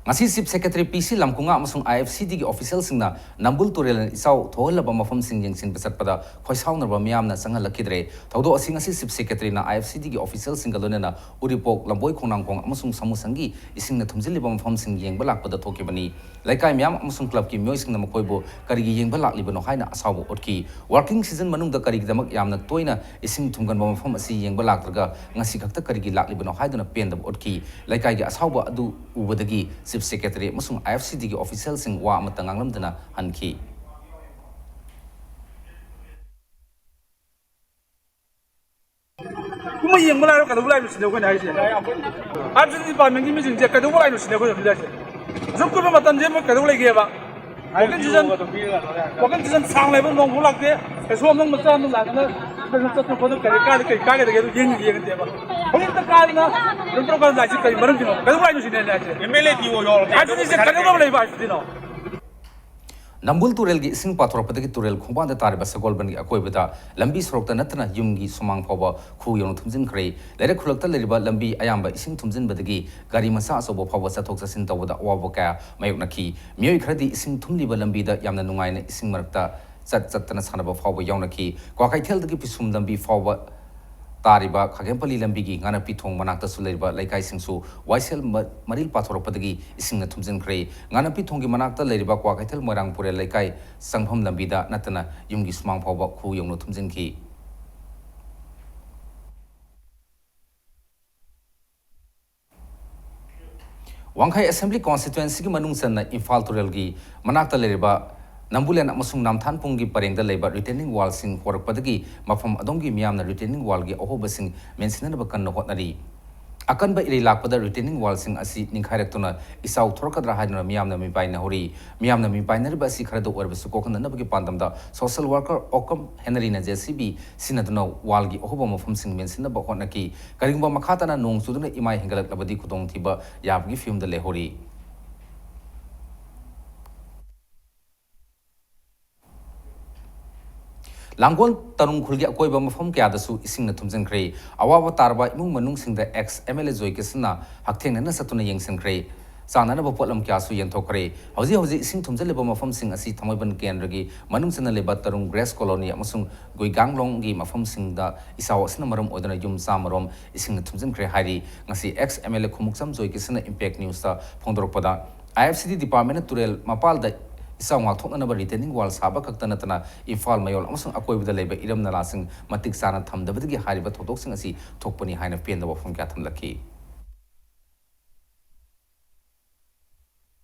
ꯉꯁꯤ ꯆꯤꯐ ꯁꯦꯀ꯭ꯔꯦꯇꯔꯤ ꯄꯤ ꯁꯤ ꯂꯝꯀꯨꯉꯥ ꯑꯃꯁꯨꯡ ꯑꯥꯏ ꯑꯦꯐ ꯁꯤ ꯗꯤꯒꯤ ꯑꯣꯐꯤꯁꯤꯌꯦꯜꯁꯤꯡꯅ ꯅꯝꯕꯨꯜ ꯇꯨꯔꯦꯜꯅ ꯏꯆꯥꯎ ꯊꯣꯛꯍꯜꯂꯕ ꯃꯐꯝꯁꯤꯡ ꯌꯦꯡꯁꯤꯟꯕ ꯆꯠꯄꯗ ꯈꯣꯏꯁꯥꯎꯅꯔꯕ ꯃꯤꯌꯥꯝꯅ ꯆꯪꯍꯜꯂꯛꯈꯤꯗ꯭ꯔꯦ꯫ ꯊꯧꯗꯣꯛ ꯑꯁꯤ ꯉꯁꯤ ꯆꯤꯐ ꯁꯦꯀ꯭ꯔꯦꯇꯔꯤꯅ ꯑꯥꯏ ꯑꯦꯐ ꯁꯤ ꯗꯤꯒꯤ ꯑꯣꯐꯤꯁꯤꯌꯦꯜꯁꯤꯡꯒ ꯂꯣꯏꯅꯅ ꯎꯔꯤꯄꯣꯛ, ꯂꯝꯕꯣꯏ ꯈꯣꯡꯅꯥꯡꯈꯣꯡ ꯑꯃꯁꯨꯡ ꯁꯥꯃꯨꯁꯪꯒꯤ ꯏꯁꯤꯡꯅ ꯊꯨꯝꯖꯤꯜꯂꯤꯕ ꯃꯐꯝꯁꯤꯡ ꯌꯦꯡꯕ ꯂꯥꯛꯄꯗ ꯊꯣꯛꯈꯤꯕꯅꯤ꯫ ꯂꯩꯀꯥꯏ ꯃꯌꯥꯝ ꯑꯃꯁꯨꯡ ꯀ꯭ꯂꯕꯀꯤ ꯃꯤꯑꯣꯏꯁꯤꯡꯅ ꯃꯈꯣꯏꯕꯨ ꯀꯔꯤꯒꯤ ꯌꯦꯡꯕ ꯂꯥꯛꯂꯤꯕꯅꯣ ꯍꯥꯏꯅ ꯑꯁꯥꯎꯕ ꯎꯠꯈꯤ꯫ ꯋꯥꯔꯀꯤꯡ ꯁꯤꯖꯟ ꯃꯅꯨꯡꯗ ꯀꯔꯤꯒꯤꯗꯃꯛ ꯌꯥꯝꯅ ꯇꯣꯏꯅ ꯏꯁꯤꯡ ꯊꯨꯝꯒꯟꯕ ꯃꯐꯝ ꯑꯁꯤ ꯌꯦꯡꯕ ꯂꯥꯛꯇ꯭ꯔꯒ ꯉꯁꯤ ꯈꯛꯇ ꯀꯔꯤꯒꯤ ꯂꯥꯛꯂꯤꯕꯅꯣ ꯍꯥꯏꯗꯨꯅ ꯄꯦꯟꯗꯕ ꯎꯠꯈꯤ꯫ ꯂꯩꯀꯥꯏꯒꯤ ꯑꯁꯥꯎꯕ ꯑꯗꯨ ꯎꯕꯗꯒꯤ ꯆꯤꯐ ꯁꯦꯀ꯭ꯔꯦꯇꯔꯤ ꯑꯃꯁꯨꯡ ꯑꯥꯏ ꯑꯦꯐ ꯁꯤ ꯗꯤꯒꯤ ꯑꯣꯐꯤꯁꯤꯌꯦꯜꯁꯤꯡ ꯋꯥ ꯑꯃꯠꯇ ꯉꯥꯡꯂꯝꯗꯅ ꯍꯟꯈꯤ꯫ ꯀꯨꯝꯍꯩ ꯌꯦꯡꯕ ꯂꯥꯛꯏꯔꯣ, ꯀꯩꯗꯧꯕ ꯂꯥꯛꯏꯅꯣ ꯁꯤꯅꯦ ꯑꯩꯈꯣꯏꯅ ꯍꯥꯏꯁꯦ꯫ ꯑꯥꯔ ꯖꯤ ꯗꯤꯄꯥꯔꯠꯃꯦꯟꯒꯤ ꯃꯤꯁꯤꯡꯁꯦ ꯀꯩꯗꯧꯕ ꯂꯥꯛꯏꯅꯣ ꯁꯤꯅꯦ ꯑꯩꯈꯣꯏꯅ ꯍꯧꯖꯤꯛ ꯍꯥꯏꯁꯦ꯫ ꯖꯨꯛ ꯀꯨꯏꯕ ꯃꯇꯝꯁꯦ ꯃꯣꯏ ꯀꯩꯗꯧ ꯂꯩꯒꯦꯕ? ꯋꯥꯀꯤꯡ ꯁꯤꯖꯟ, ꯋꯥꯀꯤꯡ ꯁꯤꯖꯟ ꯁꯥꯡ ꯂꯩꯕ ꯅꯣꯡꯐꯥꯎ ꯂꯥꯛꯇꯦ꯫ ꯀꯩꯁꯨ ꯑꯃꯨꯛ ꯃꯆꯥ ꯑꯃ ꯂꯥꯛꯇꯅ ꯆꯠꯇꯅ ꯈꯣꯠꯇꯅ ꯀꯔꯤ ꯀꯥꯏꯗ ꯀꯔꯤ ꯀꯥꯏꯒꯗꯒꯦ ꯑꯗꯨ ꯌꯦꯡ ꯌꯦꯡꯉꯗꯦꯕ꯫ ꯍꯧꯖꯤꯛꯇ ꯀꯥꯏꯗꯅ ꯀꯩꯅꯣ ꯇꯧꯔꯀꯥꯟꯗ ꯂꯥꯛꯏꯁꯤ ꯀꯔꯤ ꯃꯔꯝꯒꯤꯅꯣ? ꯀꯩꯗꯧꯉꯥꯏꯅꯣ ꯁꯤꯅꯦ ꯑꯩꯅ ꯍꯥꯏꯁꯦ꯫ ꯑꯦꯝ ꯑꯦꯜ ꯑꯦ ꯗꯤ ꯑꯣ ꯌꯧꯔꯕꯅꯦ꯫ ꯑꯥꯏ ꯁꯤ ꯗꯤ ꯁꯤ ꯀꯩꯗꯧꯅꯕ ꯂꯩꯕ ꯑꯥꯏ ꯁꯤ ꯗꯤꯅꯣ? ꯅꯝꯕꯨꯜ ꯇꯨꯔꯦꯜꯒꯤ ꯏꯁꯤꯡ ꯄꯥꯊꯣꯔꯛꯄꯗꯒꯤ ꯇꯨꯔꯦꯜ ꯈꯣꯡꯕꯥꯟꯗ ꯇꯥꯔꯤꯕ ꯁꯒꯣꯜꯕꯟꯒꯤ ꯑꯀꯣꯏꯕꯗ ꯂꯝꯕꯤ ꯁꯣꯔꯣꯛꯇ ꯅꯠꯇꯅ ꯌꯨꯝꯒꯤ ꯁꯨꯃꯥꯡ ꯐꯥꯎꯕ ꯈꯨ ꯌꯧꯅ ꯊꯨꯝꯖꯤꯟꯈ꯭ꯔꯦ꯫ ꯂꯩꯔꯛ ꯈꯨꯜꯂꯛꯇ ꯂꯩꯔꯤꯕ ꯂꯝꯕꯤ ꯑꯌꯥꯝꯕ ꯏꯁꯤꯡ ꯊꯨꯝꯖꯤꯟꯕꯗꯒꯤ ꯒꯥꯔꯤ ꯃꯆꯥ ꯑꯆꯧꯕ ꯐꯥꯎꯕ ꯆꯠꯊꯣꯛ ꯆꯠꯁꯤꯟ ꯇꯧꯕꯗ ꯑꯋꯥꯕ ꯀꯌꯥ ꯃꯥꯌꯣꯛꯅꯈꯤ꯫ ꯃꯤꯑꯣꯏ ꯈꯔꯗꯤ ꯏꯁꯤꯡ ꯊꯨꯝꯂꯤꯕ ꯂꯝꯕꯤꯗ ꯌꯥꯝꯅ ꯅꯨꯡꯉꯥꯏꯅ ꯏꯁꯤꯡ ꯃꯔꯛꯇ ꯆꯠ ꯆꯠꯇꯅ ꯁꯥꯟꯅꯕ ꯐꯥꯎꯕ ꯌꯥꯎꯅꯈꯤ꯫ ꯀ꯭ꯋꯥꯀꯩꯊꯦꯜꯗꯒꯤ ꯄꯤꯁꯨꯝ ꯂꯝꯕꯤ ꯐꯥꯎꯕ ꯇꯥꯔꯤꯕ ꯈꯥꯒꯦꯝꯄꯜꯂꯤ ꯂꯝꯕꯤꯒꯤ ꯉꯥꯅꯄꯤ ꯊꯣꯡ ꯃꯅꯥꯛꯇꯁꯨ ꯂꯩꯔꯤꯕ ꯂꯩꯀꯥꯏꯁꯤꯡꯁꯨ ꯋꯥꯏꯁꯦꯜ ꯃ-, ꯃꯔꯤꯜ ꯄꯥꯊꯣꯔꯛꯄꯗꯒꯤ ꯏꯁꯤꯡꯅ ꯊꯨꯝꯖꯤꯟꯈ꯭ꯔꯦ꯫ ꯉꯥꯅꯄꯤ ꯊꯣꯡꯒꯤ ꯃꯅꯥꯛꯇ ꯂꯩꯔꯤꯕ ꯀ꯭ꯋꯥꯀꯩꯊꯦꯜ ꯃꯣꯏꯔꯥꯡ ꯄꯨꯔꯦꯜ ꯂꯩꯀꯥꯏ ꯆꯪꯐꯝ ꯂꯝꯕꯤꯗ ꯅꯠꯇꯅ ꯌꯨꯝꯒꯤ ꯁꯨꯃꯥꯡ ꯐꯥꯎꯕ ꯈꯨ ꯌꯧꯅ ꯊꯨꯝꯖꯤꯟꯈꯤ꯫ ꯋꯥꯡꯈꯩ ꯑꯦꯁꯦꯝꯕ꯭ꯂꯤ ꯀꯣꯟꯁꯇꯤꯇ꯭ꯋꯦꯟꯁꯤꯒꯤ ꯃꯅꯨꯡ ꯆꯟꯅ ꯏꯝꯐꯥꯜ ꯇꯨꯔꯦꯜꯒꯤ ꯃꯅꯥꯛꯇ ꯂꯩꯔꯤꯕ ꯅꯝꯕꯨꯂꯦꯟ ꯑꯃꯁꯨꯡ ꯅꯥꯝꯊꯥꯟꯄꯨꯡꯒꯤ ꯄꯔꯦꯡꯗ ꯂꯩꯕ ꯔꯤꯇꯦꯅꯤꯡ ꯋꯥꯜꯁꯤꯡ ꯍꯣꯔꯛꯄꯗꯒꯤ ꯃꯐꯝ ꯑꯗꯣꯝꯒꯤ ꯃꯤꯌꯥꯝꯅ ꯔꯤꯇꯦꯅꯤꯡ ꯋꯥꯜꯒꯤ ꯑꯍꯣꯕꯁꯤꯡ ꯃꯦꯟꯁꯤꯟꯅꯅꯕ ꯀꯟꯅ ꯍꯣꯠꯅꯔꯤ꯫ ꯑꯀꯟꯕ ꯏꯔꯩ ꯂꯥꯛꯄꯗ ꯔꯤꯇꯦꯅꯤꯡ ꯋꯥꯜꯁꯤꯡ ꯑꯁꯤ ꯅꯤꯡꯈꯥꯏꯔꯛꯇꯨꯅ ꯏꯆꯥꯎ ꯊꯣꯔꯛꯀꯗ꯭ꯔꯥ ꯍꯥꯏꯗꯨꯅ ꯃꯤꯌꯥꯝꯅ ꯃꯤꯄꯥꯏꯅꯍꯧꯔꯤ꯫ ꯃꯤꯌꯥꯝꯅ ꯃꯤꯄꯥꯏꯅꯔꯤꯕ ꯑꯁꯤ ꯈꯔꯗ ꯑꯣꯏꯔꯕꯁꯨ ꯀꯣꯛꯍꯟꯅꯅꯕꯒꯤ ꯄꯥꯟꯗꯝꯗ ꯁꯣꯁꯦꯜ ꯋꯥꯔꯀꯔ ꯑꯣꯀꯝ ꯍꯦꯅꯔꯤꯅ ꯖꯦ ꯁꯤ ꯕꯤ ꯁꯤꯖꯤꯟꯅꯗꯨꯅ ꯋꯥꯜꯒꯤ ꯑꯍꯣꯕ ꯃꯐꯝꯁꯤꯡ ꯃꯦꯟꯁꯤꯟꯅꯕ ꯍꯣꯠꯅꯈꯤ꯫ ꯀꯔꯤꯒꯨꯝꯕ ꯃꯈꯥ ꯇꯥꯅ ꯅꯣꯡ ꯆꯨꯗꯨꯅ ꯏꯃꯥꯏ ꯍꯦꯟꯒꯠꯂꯛꯂꯕꯗꯤ ꯈꯨꯗꯣꯡꯊꯤꯕ ꯌꯥꯕꯒꯤ ꯐꯤꯕꯝꯗ ꯂꯩꯍꯧꯔꯤ꯫ ꯂꯥꯡꯒꯣꯜ ꯇꯔꯨꯡ ꯈꯨꯜꯒꯤ ꯑꯀꯣꯏꯕ ꯃꯐꯝ ꯀꯌꯥꯗꯁꯨ ꯏꯁꯤꯡꯅ ꯊꯨꯝꯖꯤꯟꯈ꯭ꯔꯦ꯫ ꯑꯋꯥꯕ ꯇꯥꯔꯕ ꯏꯃꯨꯡ ꯃꯅꯨꯡꯁꯤꯡꯗ ꯑꯦꯛꯁ ꯑꯦꯝ ꯑꯦꯜ ꯑꯦ ꯖꯣꯏ ꯀ꯭ꯔꯤꯁꯅ ꯍꯛꯊꯦꯡꯅꯅ ꯆꯠꯇꯨꯅ ꯌꯦꯡꯁꯤꯟꯈ꯭ꯔꯦ꯫ ꯆꯥꯅꯅꯕ ꯄꯣꯠꯂꯝ ꯀꯌꯥꯁꯨ ꯌꯦꯟꯊꯣꯛꯈ꯭ꯔꯦ꯫ ꯍꯧꯖꯤꯛ ꯍꯧꯖꯤꯛ ꯏꯁꯤꯡ ꯊꯨꯝꯖꯤꯜꯂꯤꯕ ꯃꯐꯝꯁꯤꯡ ꯑꯁꯤ ꯊꯥꯡꯃꯩꯕꯟ ꯀꯦꯟꯗ꯭ꯔꯒꯤ ꯃꯅꯨꯡ ꯆꯟꯅ ꯂꯩꯕ ꯇꯔꯨꯡ ꯒ꯭ꯔꯦꯁ ꯀꯣꯂꯣꯅꯤ ꯑꯃꯁꯨꯡ ꯒꯨꯏꯒꯥꯡꯂꯣꯡꯒꯤ ꯃꯐꯝꯁꯤꯡꯗ ꯏꯆꯥꯎ ꯑꯁꯤꯅ ꯃꯔꯝ ꯑꯣꯏꯗꯨꯅ ꯌꯨꯝ ꯆꯥꯃꯔꯣꯝ ꯏꯁꯤꯡꯅ ꯊꯨꯝꯖꯤꯟꯈ꯭ꯔꯦ ꯍꯥꯏꯔꯤ꯫ ꯉꯁꯤ ex M L A Khumukcham Joy Krishna Impact ꯅ꯭ꯌꯨꯁꯇ ꯐꯣꯡꯗꯣꯔꯛꯄꯗ, ꯑꯥꯏ ꯑꯦꯐ ꯁꯤ ꯗꯤ ꯗꯤꯄꯥꯔꯠꯃꯦꯟꯅ ꯇꯨꯔꯦꯜ ꯃꯄꯥꯜꯗ ꯏꯆꯥꯎ ꯉꯥꯛꯊꯣꯛꯅꯅꯕ ꯔꯤꯇꯦꯅꯤꯡ ꯋꯥꯜ ꯁꯥꯕ ꯈꯛꯇ ꯅꯠꯇꯅ ꯏꯝꯐꯥꯜ ꯃꯌꯣꯜ ꯑꯃꯁꯨꯡ ꯑꯀꯣꯏꯕꯗ ꯂꯩꯕ ꯏꯔꯝ ꯅꯂꯥꯁꯤꯡ ꯃꯇꯤꯛ ꯆꯥꯅ ꯊꯝꯗꯕꯗꯒꯤ ꯍꯥꯏꯔꯤꯕ ꯊꯧꯗꯣꯛꯁꯤꯡ ꯑꯁꯤ ꯊꯣꯛꯄꯅꯤ ꯍꯥꯏꯅ ꯄꯦꯟꯗꯕ ꯋꯥꯐꯝ ꯀꯌꯥ ꯊꯝꯂꯛꯈꯤ꯫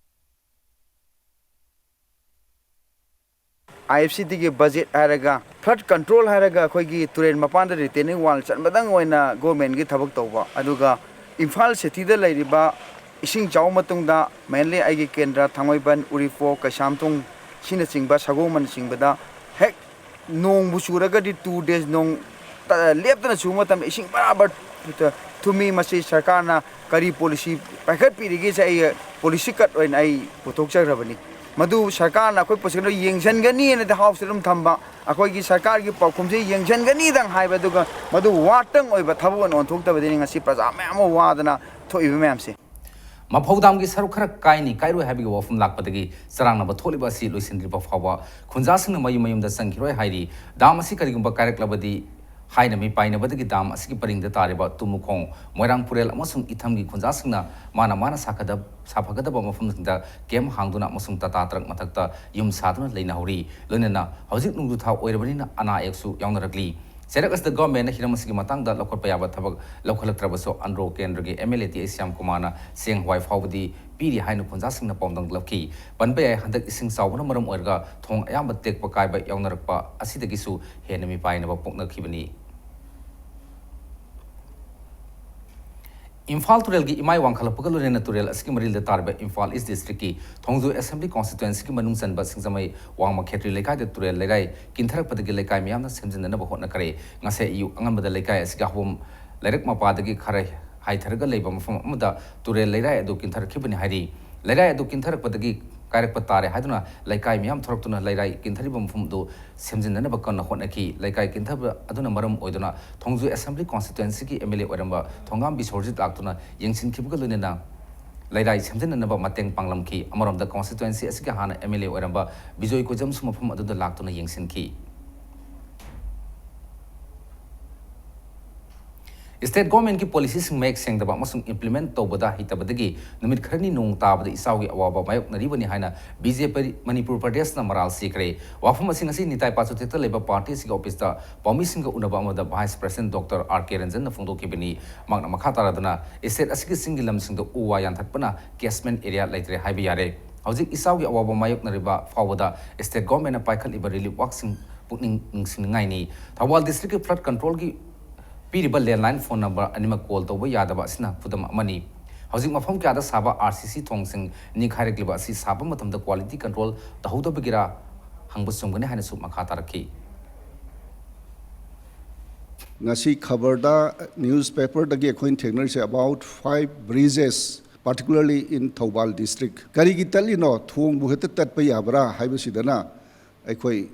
ꯑꯥꯏ ꯑꯦꯐ ꯁꯤ ꯗꯤꯒꯤ ꯕꯖꯦꯠ ꯍꯥꯏꯔꯒ, ꯐ꯭ꯂꯗ ꯀꯟꯇ꯭ꯔꯣꯜ ꯍꯥꯏꯔꯒ ꯑꯩꯈꯣꯏꯒꯤ ꯇꯨꯔꯦꯜ ꯃꯄꯥꯟꯗ ꯔꯤꯇꯦꯅꯤꯡ ꯋꯥꯜ ꯆꯟꯕꯗꯪ ꯑꯣꯏꯅ ꯒꯣꯔꯃꯦꯟꯒꯤ ꯊꯕꯛ ꯇꯧꯕ, ꯑꯗꯨꯒ ꯏꯝꯐꯥꯜ ꯁꯤꯇꯤꯗ ꯂꯩꯔꯤꯕ ꯏꯁꯤꯡ ꯆꯥꯎꯕ ꯃꯇꯨꯡꯗ, ꯃꯦꯟꯂꯤ ꯑꯩꯒꯤ ꯀꯦꯟꯗ꯭ꯔ ꯊꯥꯡꯃꯩꯕꯟ, ꯎꯔꯤꯄꯣꯛ, ꯀꯩꯁꯥꯝꯊꯣꯡ ꯑꯁꯤꯅꯆꯤꯡꯕ ꯁꯒꯣꯜꯕꯟꯅꯆꯤꯡꯕꯗ ꯍꯦꯛ ꯅꯣꯡꯕꯨ ꯆꯨꯔꯒꯗꯤ two days ꯅꯣꯡ ꯇ-, ꯂꯦꯞꯇꯅ ꯆꯨꯕ ꯃꯇꯝꯗ ꯏꯁꯤꯡ ꯕꯔꯥꯕꯔ ꯊꯨꯝꯃꯤ꯫ ꯃꯁꯤ ꯁꯔꯀꯥꯔꯅ ꯀꯔꯤ ꯄꯣꯂꯤꯁꯤ ꯄꯥꯏꯈꯠꯄꯤꯔꯤꯒꯦꯁꯦ ꯑꯩ ꯄꯣꯂꯤꯁꯤ ꯀꯠ ꯑꯣꯏꯅ ꯑꯩ ꯄꯨꯊꯣꯛꯆꯈ꯭ꯔꯕꯅꯤ꯫ ꯃꯗꯨ ꯁꯔꯀꯥꯔꯅ ꯑꯩꯈꯣꯏ ꯄꯨꯁꯤꯟꯕꯗ ꯌꯦꯡꯁꯤꯟꯒꯅꯤ ꯍꯥꯏꯅꯗꯤ ꯍꯥꯎꯁꯇ ꯑꯗꯨꯝ ꯊꯝꯕ, ꯑꯩꯈꯣꯏꯒꯤ ꯁꯔꯀꯥꯔꯒꯤ ꯄꯥꯎꯈꯨꯝꯁꯤ ꯌꯦꯡꯁꯤꯟꯒꯅꯤꯗꯪ ꯍꯥꯏꯕ, ꯑꯗꯨꯒ ꯃꯗꯨ ꯋꯥꯔꯗꯇꯪ ꯑꯣꯏꯕ ꯊꯕꯛ ꯑꯣꯏꯅ ꯑꯣꯟꯊꯣꯛꯇꯕꯗꯒꯤꯅꯤ ꯉꯁꯤ ꯄ꯭ꯔꯖꯥ ꯃꯌꯥꯝ ꯑꯃ ꯋꯥꯗꯅ ꯊꯣꯛꯏꯕ ꯃꯌꯥꯝꯁꯦ꯫ ꯃꯐꯧ ꯗꯥꯝꯒꯤ ꯁꯔꯨꯛ ꯈꯔ ꯀꯥꯏꯅꯤ ꯀꯥꯏꯔꯣꯏ ꯍꯥꯏꯕꯒꯤ ꯋꯥꯐꯝ ꯂꯥꯛꯄꯗꯒꯤ ꯆꯔꯥꯡꯅꯕ ꯊꯣꯛꯂꯤꯕ ꯑꯁꯤ ꯂꯣꯏꯁꯤꯟꯗ꯭ꯔꯤꯕ ꯐꯥꯎꯕ ꯈꯨꯟꯖꯥꯁꯤꯡꯅ ꯃꯌꯨꯝ ꯃꯌꯨꯝꯗ ꯆꯪꯈꯤꯔꯣꯏ ꯍꯥꯏꯔꯤ꯫ ꯗꯥꯝ ꯑꯁꯤ ꯀꯔꯤꯒꯨꯝꯕ ꯀꯥꯏꯔꯛꯂꯕꯗꯤ ꯍꯥꯏꯅ ꯃꯤꯄꯥꯏꯅꯕꯗꯒꯤ ꯗꯥꯝ ꯑꯁꯤꯒꯤ ꯄꯔꯤꯡꯗ ꯇꯥꯔꯤꯕ ꯇꯨꯃꯨꯈꯣꯡ, ꯃꯣꯏꯔꯥꯡ ꯄꯨꯔꯦꯜ ꯑꯃꯁꯨꯡ ꯏꯊꯝꯒꯤ ꯈꯨꯟꯖꯥꯁꯤꯡꯅ ꯃꯥꯅ ꯃꯥꯅ ꯁꯥꯒꯗ-, ꯁꯥꯐꯒꯗꯕ ꯃꯐꯝꯁꯤꯡꯗ ꯀꯦꯝ ꯍꯥꯡꯗꯨꯅ ꯑꯃꯁꯨꯡ ꯇꯥꯇꯥ ꯇ꯭ꯔꯛ ꯃꯊꯛꯇ ꯌꯨꯝ ꯁꯥꯗꯨꯅ ꯂꯩꯅꯍꯧꯔꯤ꯫ ꯂꯣꯏꯅꯅ ꯍꯧꯖꯤꯛ ꯅꯣꯡꯖꯨ ꯊꯥ ꯑꯣꯏꯔꯕꯅꯤꯅ ꯑꯅꯥ ꯑꯌꯦꯛꯁꯨ ꯌꯥꯎꯅꯔꯛꯂꯤ꯫ ꯆꯩꯔꯛ ꯑꯁꯤꯗ ꯒꯚꯔꯟꯃꯦꯟꯠꯅ ꯍꯤꯔꯝ ꯑꯁꯤꯒꯤ ꯃꯇꯥꯡꯗ ꯂꯧꯈꯠꯄ ꯌꯥꯕ ꯊꯕꯛ ꯂꯧꯈꯠꯂꯛꯇ꯭ꯔꯕꯁꯨ ꯑꯟꯗ꯭ꯔꯣ ꯀꯦꯟꯗ꯭ꯔꯒꯤ M L A T H Shyam ꯀꯨꯃꯥꯔꯅ ꯆꯦꯡ ꯍꯋꯥꯏ ꯐꯥꯎꯕꯗꯤ ꯄꯤꯔꯤ ꯍꯥꯏꯅ ꯈꯨꯟꯖꯥꯁꯤꯡꯅ ꯄꯥꯎꯗꯝꯂꯛꯈꯤ꯫ ꯄꯟꯕ ꯌꯥꯏ, ꯍꯟꯗꯛ ꯏꯁꯤꯡ ꯆꯥꯎꯕꯅ ꯃꯔꯝ ꯑꯣꯏꯔꯒ ꯊꯣꯡ ꯑꯌꯥꯝꯕ ꯇꯦꯛꯄ ꯀꯥꯏꯕ ꯌꯥꯎꯅꯔꯛꯄ ꯑꯁꯤꯗꯒꯤꯁꯨ ꯍꯦꯟꯅ ꯃꯤꯄꯥꯏꯅꯕ ꯄꯣꯛꯅꯈꯤꯕꯅꯤ꯫ ꯏꯝꯐꯥꯜ ꯇꯨꯔꯦꯜꯒꯤ ꯏꯃꯥꯏ ꯋꯥꯡꯈꯠꯂꯛꯄꯒ ꯂꯣꯏꯅꯅ ꯇꯨꯔꯦꯜ ꯑꯁꯤꯒꯤ ꯃꯔꯤꯜꯗ ꯇꯥꯔꯤꯕ ꯏꯝꯐꯥꯜ ꯏꯁ ꯗꯤꯁꯇ꯭ꯔꯤꯛꯀꯤ ꯊꯣꯡꯖꯨ ꯑꯦꯁꯦꯝꯕ꯭ꯂꯤ ꯀꯣꯟꯁꯇꯤꯇ꯭ꯋꯦꯟꯁꯤꯒꯤ ꯃꯅꯨꯡ ꯆꯟꯕ ꯁꯤꯡꯖꯃꯩ ꯋꯥꯡꯃ ꯈꯦꯇ꯭ꯔꯤ ꯂꯩꯀꯥꯏꯗ ꯇꯨꯔꯦꯜ ꯂꯩꯔꯥꯏ ꯀꯤꯟꯊꯔꯛꯄꯗꯒꯤ ꯂꯩꯀꯥꯏ ꯃꯤꯌꯥꯝꯅ ꯁꯦꯝꯖꯤꯟꯅꯅꯕ ꯍꯣꯠꯅꯈ꯭ꯔꯦ꯫ ꯉꯁꯥꯏ ꯑꯌꯨꯛ ꯑꯉꯟꯕꯗ ꯂꯩꯀꯥꯏ ꯑꯁꯤꯒꯤ ꯑꯍꯣꯕꯝ ꯂꯩꯔꯛ ꯃꯄꯥꯗꯒꯤ ꯈꯔ ꯍꯥꯏꯊꯔꯒ ꯂꯩꯕ ꯃꯐꯝ ꯑꯃꯗ ꯇꯨꯔꯦꯜ ꯂꯩꯔꯥꯏ ꯑꯗꯨ ꯀꯤꯟꯊꯔꯛꯈꯤꯕꯅꯤ ꯍꯥꯏꯔꯤ꯫ ꯂꯩꯔꯥꯏ ꯑꯗꯨ ꯀꯤꯟꯊꯔꯛꯄꯗꯒꯤ ꯀꯥꯏꯔꯛꯄ ꯇꯥꯔꯦ ꯍꯥꯏꯗꯨꯅ ꯂꯩꯀꯥꯏ ꯃꯤꯌꯥꯝ ꯊꯣꯔꯛꯇꯨꯅ ꯂꯩꯔꯥꯏ ꯀꯤꯟꯊꯔꯤꯕ ꯃꯐꯝ ꯑꯗꯨ ꯁꯦꯝꯖꯤꯟꯅꯅꯕ ꯀꯟꯅ ꯍꯣꯠꯅꯈꯤ꯫ ꯂꯩꯀꯥꯏ ꯀꯤꯟꯊꯕ ꯑꯗꯨꯅ ꯃꯔꯝ ꯑꯣꯏꯗꯨꯅ ꯊꯣꯡꯖꯨ ꯑꯦꯁꯦꯝꯕ꯭ꯂꯤ ꯀꯣꯟꯁꯇꯤꯇ꯭ꯋꯦꯟꯁꯤꯒꯤ ꯑꯦꯝ ꯑꯦꯜ ꯑꯦ ꯑꯣꯏꯔꯝꯕ ꯊꯣꯡꯒꯥꯝ ꯕꯤꯁ꯭ꯋꯔꯖꯤꯠ ꯂꯥꯛꯇꯨꯅ ꯌꯦꯡꯁꯤꯟꯈꯤꯕꯒ ꯂꯣꯏꯅꯅ ꯂꯩꯔꯥꯏ ꯁꯦꯝꯖꯤꯟꯅꯅꯕ ꯃꯇꯦꯡ ꯄꯥꯡꯂꯝꯈꯤ꯫ ꯑꯃꯔꯣꯝꯗ ꯀꯣꯟꯁꯇꯤꯇ꯭ꯋꯦꯟꯁꯤ ꯑꯁꯤꯒꯤ ꯍꯥꯟꯅ ꯑꯦꯝ ꯑꯦꯜ ꯑꯦ ꯑꯣꯏꯔꯝꯕ ꯕꯤꯖꯣꯏ ꯀꯣꯏꯖꯝꯁꯨ ꯃꯐꯝ ꯑꯗꯨꯗ ꯂꯥꯛꯇꯨꯅ ꯌꯦꯡꯁꯤꯟꯈꯤ꯫ ꯁ꯭ꯇꯦꯠ ꯒꯣꯔꯃꯦꯟꯠꯀꯤ ꯄꯣꯂꯤꯁꯤꯁꯤꯡ ꯃꯌꯦꯛ ꯁꯦꯡꯗꯕ ꯑꯃꯁꯨꯡ ꯏꯝꯄ꯭ꯂꯤꯃꯦꯟꯠ ꯇꯧꯕꯗ ꯍꯩꯇꯕꯗꯒꯤ ꯅꯨꯃꯤꯠ ꯈꯔꯅꯤ ꯅꯣꯡ ꯇꯥꯕꯗ ꯏꯆꯥꯎꯒꯤ ꯑꯋꯥꯕ ꯃꯥꯌꯣꯛꯅꯔꯤꯕꯅꯤ ꯍꯥꯏꯅ ꯕꯤ ꯖꯦ ꯄꯤ ꯃꯅꯤꯄꯨꯔ ꯄ꯭ꯔꯗꯦꯁꯅ ꯃꯔꯥꯜ ꯁꯤꯈ꯭ꯔꯦ꯫ ꯋꯥꯐꯝ ꯑꯁꯤ ꯉꯁꯤ ꯅꯤꯇꯥꯏ ꯄꯥꯆꯨꯊꯦꯛꯇ ꯂꯩꯕ ꯄꯥꯔꯇꯤ ꯑꯁꯤꯒꯤ ꯑꯣꯐꯤꯁꯇ ꯄꯥꯎꯃꯤꯁꯤꯡꯒ ꯎꯅꯕ ꯑꯃꯗ ꯚꯥꯏꯁ ꯄ꯭ꯔꯦꯁꯤꯗꯦꯟꯠ ꯗꯣꯛꯇꯔ ꯑꯥꯔ ꯀꯦ ꯔꯟꯖꯟꯅ ꯐꯣꯡꯗꯣꯛꯈꯤꯕꯅꯤ꯫ ꯃꯍꯥꯛꯅ ꯃꯈꯥ ꯇꯥꯔꯗꯨꯅ ꯁ꯭ꯇꯦꯠ ꯑꯁꯤꯒꯤ ꯆꯤꯡꯒꯤ ꯂꯝꯁꯤꯡꯗ ꯎ ꯋꯥ ꯌꯥꯟꯊꯠꯄꯅ ꯀꯦꯆꯃꯦꯟꯠ ꯑꯦꯔꯤꯌꯥ ꯂꯩꯇ꯭ꯔꯦ ꯍꯥꯏꯕ ꯌꯥꯔꯦ꯫ ꯍꯧꯖꯤꯛ ꯏꯆꯥꯎꯒꯤ ꯑꯋꯥꯕ ꯃꯥꯌꯣꯛꯅꯔꯤꯕ ꯐꯥꯎꯕꯗ ꯁ꯭ꯇꯦꯠ ꯒꯣꯔꯃꯦꯟꯠꯅ ꯄꯥꯏꯈꯠꯂꯤꯕ ꯔꯤꯂꯤꯐ ꯋꯥꯔꯛꯁꯤꯡ ꯄꯨꯛꯅꯤꯡ ꯅꯤꯡꯁꯤꯡꯅꯤꯡꯉꯥꯏꯅꯤ꯫ ꯊꯧꯕꯥꯜ ꯗꯤꯁꯇ꯭ꯔꯤꯛꯀꯤ ꯐ꯭ꯂꯗ ꯀꯟꯇ꯭ꯔꯣꯜꯒꯤ ꯄꯤꯔꯤꯕ ꯂꯦꯟꯂꯥꯏꯟ ꯐꯣꯟ ꯅꯝꯕꯔ ꯑꯅꯤꯃꯛ ꯀꯣꯜ ꯇꯧꯕ ꯌꯥꯗꯕ ꯑꯁꯤꯅ ꯈꯨꯗꯝ ꯑꯃꯅꯤ꯫ ꯍꯧꯖꯤꯛ ꯃꯐꯝ ꯀꯌꯥꯗ ꯁꯥꯕ ꯑꯥꯔ ꯁꯤ ꯁꯤ ꯊꯣꯡꯁꯤꯡ ꯅꯤꯡꯈꯥꯏꯔꯛꯂꯤꯕ ꯑꯁꯤ ꯁꯥꯕ ꯃꯇꯝꯗ ꯀ꯭ꯋꯥꯂꯤꯇꯤ ꯀꯟꯇ꯭ꯔꯣꯜ ꯇꯧꯍꯧꯗꯕꯒꯤꯔꯥ ꯍꯪꯕ ꯆꯨꯝꯒꯅꯤ ꯍꯥꯏꯅꯁꯨ ꯃꯈꯥ ꯇꯥꯔꯛꯈꯤ꯫ ꯉꯁꯤ ꯈꯕꯔꯗ, ꯅ꯭ꯌꯨꯁ ꯄꯦꯄꯔꯗꯒꯤ ꯑꯩꯈꯣꯏꯅ ꯊꯦꯡꯅꯔꯤꯁꯦ about five bridges, particularly in Thoubal district. ꯀꯔꯤꯒꯤ ꯇꯠꯂꯤꯅꯣ? ꯊꯣꯡꯕꯨ ꯍꯦꯛꯇ ꯇꯠꯄ ꯌꯥꯕ꯭ꯔꯥ ꯍꯥꯏꯕꯁꯤꯗꯅ ꯑꯩꯈꯣꯏ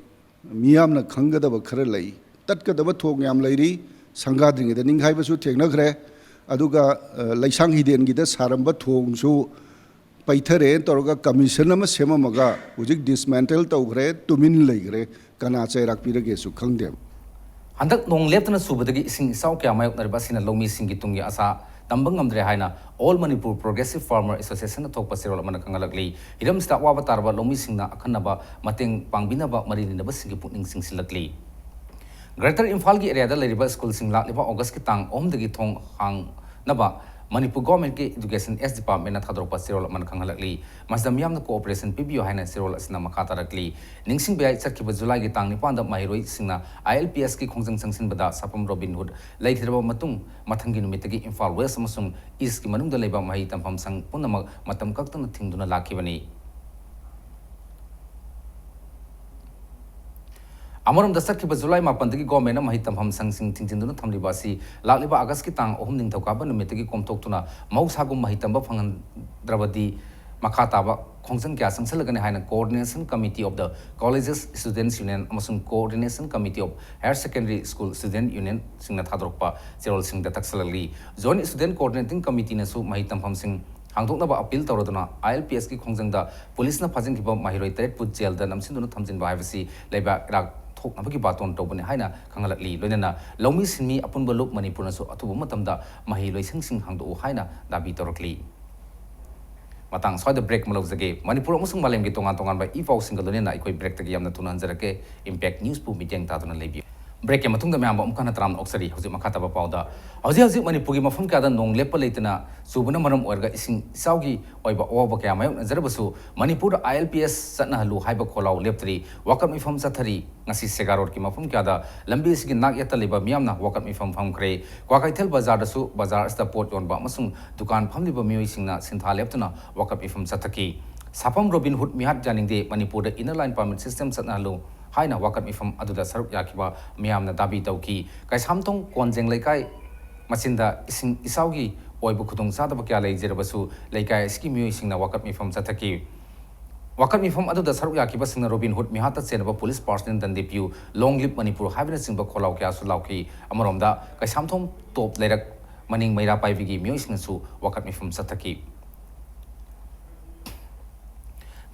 ꯃꯤꯌꯥꯝꯅ ꯈꯪꯒꯗꯕ ꯈꯔ ꯂꯩ꯫ ꯇꯠꯀꯗꯕ ꯊꯣꯡ ꯌꯥꯝ ꯂꯩꯔꯤ꯫ ꯁꯪꯒꯥꯗ꯭ꯔꯤꯉꯩꯗ ꯅꯤꯡꯈꯥꯏꯕꯁꯨ ꯊꯦꯡꯅꯈ꯭ꯔꯦ꯫ ꯑꯗꯨꯒ, ꯑ, ꯂꯩꯁꯥꯡ ꯍꯤꯗꯦꯟꯒꯤꯗ ꯁꯥꯔꯝꯕ ꯊꯣꯡꯁꯨ ꯄꯩꯊꯔꯦꯅ ꯇꯧꯔꯒ ꯀꯃꯤꯁꯟ ꯑꯃ ꯁꯦꯝꯃꯝꯃꯒ ꯍꯧꯖꯤꯛ ꯗꯤꯁꯃꯦꯟꯇꯜ ꯇꯧꯈ꯭ꯔꯦ, ꯇꯨꯃꯤꯟ ꯂꯩꯈ꯭ꯔꯦ꯫ ꯀꯅꯥ ꯆꯩꯔꯥꯛ ꯄꯤꯔꯒꯦꯁꯨ ꯈꯪꯗꯦ꯫ ꯍꯟꯗꯛ ꯅꯣꯡ ꯂꯦꯞꯇꯅ ꯆꯨꯕꯗꯒꯤ ꯏꯁꯤꯡ ꯏꯆꯥꯎ ꯀꯌꯥ ꯃꯥꯌꯣꯛꯅꯔꯤꯕ ꯑꯁꯤꯅ ꯂꯧꯃꯤꯁꯤꯡꯒꯤ ꯇꯨꯡꯒꯤ ꯑꯁꯥ ꯇꯝꯕ ꯉꯝꯗ꯭ꯔꯦ ꯍꯥꯏꯅ All Manipur Progressive Farmer Association ꯊꯣꯛꯄ ꯆꯦꯔꯣꯜ ꯑꯃꯅ ꯈꯪꯍꯜꯂꯛꯂꯤ꯫ ꯍꯤꯔꯝꯁꯤꯗ ꯑꯋꯥꯕ ꯇꯥꯔꯕ ꯂꯧꯃꯤꯁꯤꯡꯅ ꯑꯈꯟꯅꯕ ꯃꯇꯦꯡ ꯄꯥꯡꯕꯤꯅꯕ ꯃꯔꯤ ꯂꯩꯅꯕꯁꯤꯡꯒꯤ ꯄꯨꯛꯅꯤꯡ ꯆꯤꯡꯁꯤꯜꯂꯛꯂꯤ꯫ ꯒ꯭ꯔꯦꯇꯔ ꯏꯝꯐꯥꯜꯒꯤ ꯑꯦꯔꯤꯌꯥꯗ ꯂꯩꯔꯤꯕ ꯁ꯭ꯀꯨꯜꯁꯤꯡ ꯂꯥꯛꯂꯤꯕ ꯑꯣꯒꯁꯀꯤ ꯇꯥꯡ ꯑꯍꯨꯝꯗꯒꯤ ꯊꯣꯡ ꯍꯥꯡꯅꯕ ꯃꯅꯤꯄꯨꯔ ꯒꯣꯔꯃꯦꯟꯠꯀꯤ ꯏꯗꯨꯀꯦꯁꯟ ꯑꯦꯁ ꯗꯤꯄꯥꯔꯠꯃꯦꯟꯠꯅ ꯊꯥꯗꯣꯔꯛꯄ ꯆꯦꯔꯣꯜ ꯑꯃꯅ ꯈꯪꯍꯜꯂꯛꯂꯤ꯫ ꯃꯁꯤꯗ ꯃꯤꯌꯥꯝꯅ ꯀꯣꯑꯣꯄꯔꯦꯁꯟ ꯄꯤꯕꯤꯌꯨ ꯍꯥꯏꯅ ꯆꯦꯔꯣꯜ ꯑꯁꯤꯅ ꯃꯈꯥ ꯇꯥꯔꯛꯂꯤ꯫ ꯅꯤꯡꯁꯤꯡꯕ ꯌꯥꯏ, ꯆꯠꯈꯤꯕ ꯖꯨꯂꯥꯏꯒꯤ ꯇꯥꯡ ꯅꯤꯄꯥꯟꯗ ꯃꯍꯩꯔꯣꯏꯁꯤꯡꯅ ꯑꯥꯏ ꯑꯦꯜ ꯄꯤ ꯑꯦꯁꯀꯤ ꯈꯣꯡꯖꯪ ꯆꯪꯁꯤꯟꯕꯗ ꯁꯥꯐꯝ ꯔꯣꯕꯤꯟ ꯍꯨꯗ ꯂꯩꯈꯤꯗ꯭ꯔꯕ ꯃꯇꯨꯡ, ꯃꯊꯪꯒꯤ ꯅꯨꯃꯤꯠꯇꯒꯤ ꯏꯝꯐꯥꯜ ꯋꯦꯁ ꯑꯃꯁꯨꯡ ꯏꯁꯀꯤ ꯃꯅꯨꯡꯗ ꯂꯩꯕ ꯃꯍꯩ ꯇꯝꯐꯝ ꯁꯪ ꯄꯨꯝꯅꯃꯛ ꯃꯇꯝ ꯀꯛꯇꯅ ꯊꯤꯡꯗꯨꯅ ꯂꯥꯛꯈꯤꯕꯅꯤ꯫ ꯑꯃꯔꯣꯝꯗ, ꯆꯠꯈꯤꯕ ꯖꯨꯂꯥꯏ ꯃꯥꯄꯟꯗꯒꯤ ꯒꯣꯔꯃꯦꯟꯅ ꯃꯍꯩ ꯇꯝꯐꯝ ꯁꯪꯁꯤꯡ ꯊꯤꯡꯖꯤꯟꯗꯨꯅ ꯊꯝꯂꯤꯕ ꯑꯁꯤ ꯂꯥꯛꯂꯤꯕ ꯑꯥꯒꯁꯀꯤ ꯇꯥꯡ ꯑꯍꯨꯝ ꯅꯤꯡꯊꯧꯀꯥꯕ ꯅꯨꯃꯤꯠꯇꯒꯤ ꯀꯣꯝꯊꯣꯛꯇꯨꯅ ꯃꯍꯧꯁꯥꯒꯨꯝ ꯃꯍꯩ ꯇꯝꯕ ꯐꯪꯍꯟꯗ꯭ꯔꯕꯗꯤ ꯃꯈꯥ ꯇꯥꯕ ꯈꯣꯡꯖꯪ ꯀꯌꯥ ꯆꯪꯁꯤꯜꯂꯒꯅꯤ ꯍꯥꯏꯅ Coordination Committee of the Colleges Students Union ꯑꯃꯁꯨꯡ Coordination Committee of Higher Secondary School Student Unionꯁꯤꯡꯅ ꯊꯥꯗꯣꯔꯛꯄ ꯆꯦꯔꯣꯜꯁꯤꯡꯗ ꯇꯛꯁꯤꯜꯂꯛꯂꯤ꯫ Joint Student Coordinating Committeeꯅꯁꯨ ꯃꯍꯩ ꯇꯝꯐꯝꯁꯤꯡ ꯍꯥꯡꯗꯣꯛꯅꯕ ꯑꯄꯤꯜ ꯇꯧꯔꯗꯨꯅ ꯑꯥꯏ ꯑꯦꯜ ꯄꯤ ꯑꯦꯁꯀꯤ ꯈꯣꯡꯖꯪꯗ ꯄꯨꯂꯤꯁꯅ ꯐꯥꯖꯤꯟꯈꯤꯕ ꯃꯍꯩꯔꯣꯏ ꯇꯔꯦꯠꯄꯨ ꯖꯦꯜꯗ ꯅꯝꯁꯤꯟꯗꯨꯅ ꯊꯝꯖꯤꯟꯕ ꯍꯥꯏꯕꯁꯤ ꯂꯩꯕꯥꯛ ꯏꯔꯥꯡ ꯊꯣꯛꯅꯕꯒꯤ ꯕꯥꯇꯣꯟ ꯇꯧꯕꯅꯤ ꯍꯥꯏꯅ ꯈꯪꯍꯜꯂꯛꯂꯤ꯫ ꯂꯣꯏꯅꯅ ꯂꯧꯃꯤ ꯁꯤꯟꯃꯤ ꯑꯄꯨꯟꯕ ꯂꯨꯞ ꯃꯅꯤꯄꯨꯔꯅꯁꯨ ꯑꯊꯨꯕ ꯃꯇꯝꯗ ꯃꯍꯩ ꯂꯣꯏꯁꯪꯁꯤꯡ ꯍꯥꯡꯗꯣꯛꯎ ꯍꯥꯏꯅ ꯗꯥꯕꯤ ꯇꯧꯔꯛꯂꯤ꯫ ꯃꯇꯥꯡ ꯁ꯭ꯋꯥꯏꯗ ꯕ꯭ꯔꯦꯛ ꯑꯃ ꯂꯧꯖꯒꯦ꯫ ꯃꯅꯤꯄꯨꯔ ꯑꯃꯁꯨꯡ ꯃꯥꯂꯦꯝꯒꯤ ꯇꯣꯉꯥꯟ ꯇꯣꯉꯥꯟꯕ ꯏ ꯄꯥꯎꯁꯤꯡꯒ ꯂꯣꯏꯅꯅ ꯑꯩꯈꯣꯏ ꯕ꯭ꯔꯦꯛꯇꯒꯤ ꯌꯥꯝꯅ ꯊꯨꯅ ꯍꯟꯖꯔꯛꯀꯦ꯫ ꯏꯝꯄꯦꯛ ꯅ꯭ꯌꯨꯁꯄꯨ ꯃꯤꯠꯌꯦꯡ ꯇꯥꯗꯨꯅ ꯂꯩꯕꯤꯌꯨ꯫ ꯕ꯭ꯔꯦꯛꯀꯤ ꯃꯇꯨꯡꯗ ꯃꯌꯥꯝꯕꯨ ꯑꯃꯨꯛ ꯍꯟꯅ ꯇꯔꯥꯝꯅ ꯑꯣꯛꯆꯔꯤ꯫ ꯍꯧꯖꯤꯛ ꯃꯈꯥ ꯇꯥꯕ ꯄꯥꯎꯗ, ꯍꯧꯖꯤꯛ ꯍꯧꯖꯤꯛ ꯃꯅꯤꯄꯨꯔꯒꯤ ꯃꯐꯝ ꯀꯌꯥꯗ ꯅꯣꯡ ꯂꯦꯞꯄ ꯂꯩꯇꯅ ꯆꯨꯕꯅ ꯃꯔꯝ ꯑꯣꯏꯔꯒ ꯏꯁꯤꯡ ꯏꯆꯥꯎꯒꯤ ꯑꯣꯏꯕ ꯑꯋꯥꯕ ꯀꯌꯥ ꯃꯥꯌꯣꯛꯅꯖꯔꯕꯁꯨ, ꯃꯅꯤꯄꯨꯔꯗ ꯑꯥꯏ ꯑꯦꯜ ꯄꯤ ꯑꯦꯁ ꯆꯠꯅꯍꯜꯂꯨ ꯍꯥꯏꯕ ꯈꯣꯜꯂꯥꯎ ꯂꯦꯞꯇ꯭ꯔꯤ꯫ ꯋꯥꯀꯠ ꯃꯤꯐꯝ ꯆꯠꯊꯔꯤ꯫ ꯉꯁꯤ ꯁꯦꯒꯥ ꯔꯣꯗꯀꯤ ꯃꯐꯝ ꯀꯌꯥꯗ ꯂꯝꯕꯤ ꯑꯁꯤꯒꯤ ꯅꯥꯛ ꯌꯦꯠꯇ ꯂꯩꯕ ꯃꯤꯌꯥꯝꯅ ꯋꯥꯀꯠ ꯃꯤꯐꯝ ꯐꯝꯈ꯭ꯔꯦ꯫ ꯀ꯭ꯋꯥꯀꯩꯊꯦꯜ ꯕꯖꯥꯔꯗꯁꯨ ꯕꯖꯥꯔ ꯑꯁꯤꯗ ꯄꯣꯠ ꯌꯣꯟꯕ ꯑꯃꯁꯨꯡ ꯗꯨꯀꯥꯟ ꯐꯝꯂꯤꯕ ꯃꯤꯑꯣꯏꯁꯤꯡꯅ ꯁꯤꯟꯊꯥ ꯂꯦꯞꯇꯨꯅ ꯋꯥꯀꯠ ꯃꯤꯐꯝ ꯆꯠꯊꯈꯤ꯫ ꯁꯥꯐꯝ ꯔꯣꯕꯤꯟ ꯍꯨꯗ ꯃꯤꯍꯥꯠ ꯌꯥꯅꯤꯡꯗꯦ, ꯃꯅꯤꯄꯨꯔꯗ ꯏꯟꯅꯔ ꯂꯥꯏꯟ ꯄꯔꯃꯤꯠ ꯁꯤꯁꯇꯦꯝ ꯆꯠꯅꯍꯜꯂꯨ, ꯍꯥꯏꯅ ꯋꯥꯀꯠ ꯃꯤꯐꯝ ꯑꯗꯨꯗ ꯁꯔꯨꯛ ꯌꯥꯈꯤꯕ ꯃꯤꯌꯥꯝꯅ ꯗꯥꯕꯤ ꯇꯧꯈꯤ꯫ ꯀꯩꯁꯥꯝꯊꯣꯡ ꯀꯣꯟꯖꯦꯡ ꯂꯩꯀꯥꯏ ꯃꯆꯤꯟꯗ ꯏꯁꯤꯡ ꯏꯆꯥꯎꯒꯤ ꯑꯣꯏꯕ ꯈꯨꯗꯣꯡꯆꯥꯗꯕ ꯀꯌꯥ ꯂꯩꯖꯔꯕꯁꯨ, ꯂꯩꯀꯥꯏ ꯑꯁꯤꯒꯤ ꯃꯤꯑꯣꯏꯁꯤꯡꯅ ꯋꯥꯀꯠ ꯃꯤꯐꯝ ꯆꯠꯊꯈꯤ꯫ ꯋꯥꯀꯠ ꯃꯤꯐꯝ ꯑꯗꯨꯗ ꯁꯔꯨꯛ ꯌꯥꯈꯤꯕꯁꯤꯡꯅ ꯔꯣꯕꯤꯟ ꯍꯨꯗ ꯃꯤꯍꯥꯠꯇ ꯆꯦꯟꯅꯕ ꯄꯨꯂꯤꯁ ꯄꯥꯔꯁꯅꯦꯜ ꯗꯟꯗꯤꯞ ꯌꯨ, ꯂꯣꯡ ꯂꯤꯞ ꯃꯅꯤꯄꯨꯔ ꯍꯥꯏꯕꯅꯆꯤꯡꯕ ꯈꯣꯜꯂꯥꯎ ꯀꯌꯥꯁꯨ ꯂꯥꯎꯈꯤ꯫ ꯑꯃꯔꯣꯝꯗ, ꯀꯩꯁꯥꯝꯊꯣꯡ ꯇꯣꯞ ꯂꯩꯔꯛ ꯃꯅꯤꯡ ꯃꯩꯔꯥ ꯄꯥꯏꯕꯤꯒꯤ ꯃꯤꯑꯣꯏꯁꯤꯡꯅꯁꯨ ꯋꯥꯀꯠ ꯃꯤꯐꯝ ꯆꯠꯊꯈꯤ꯫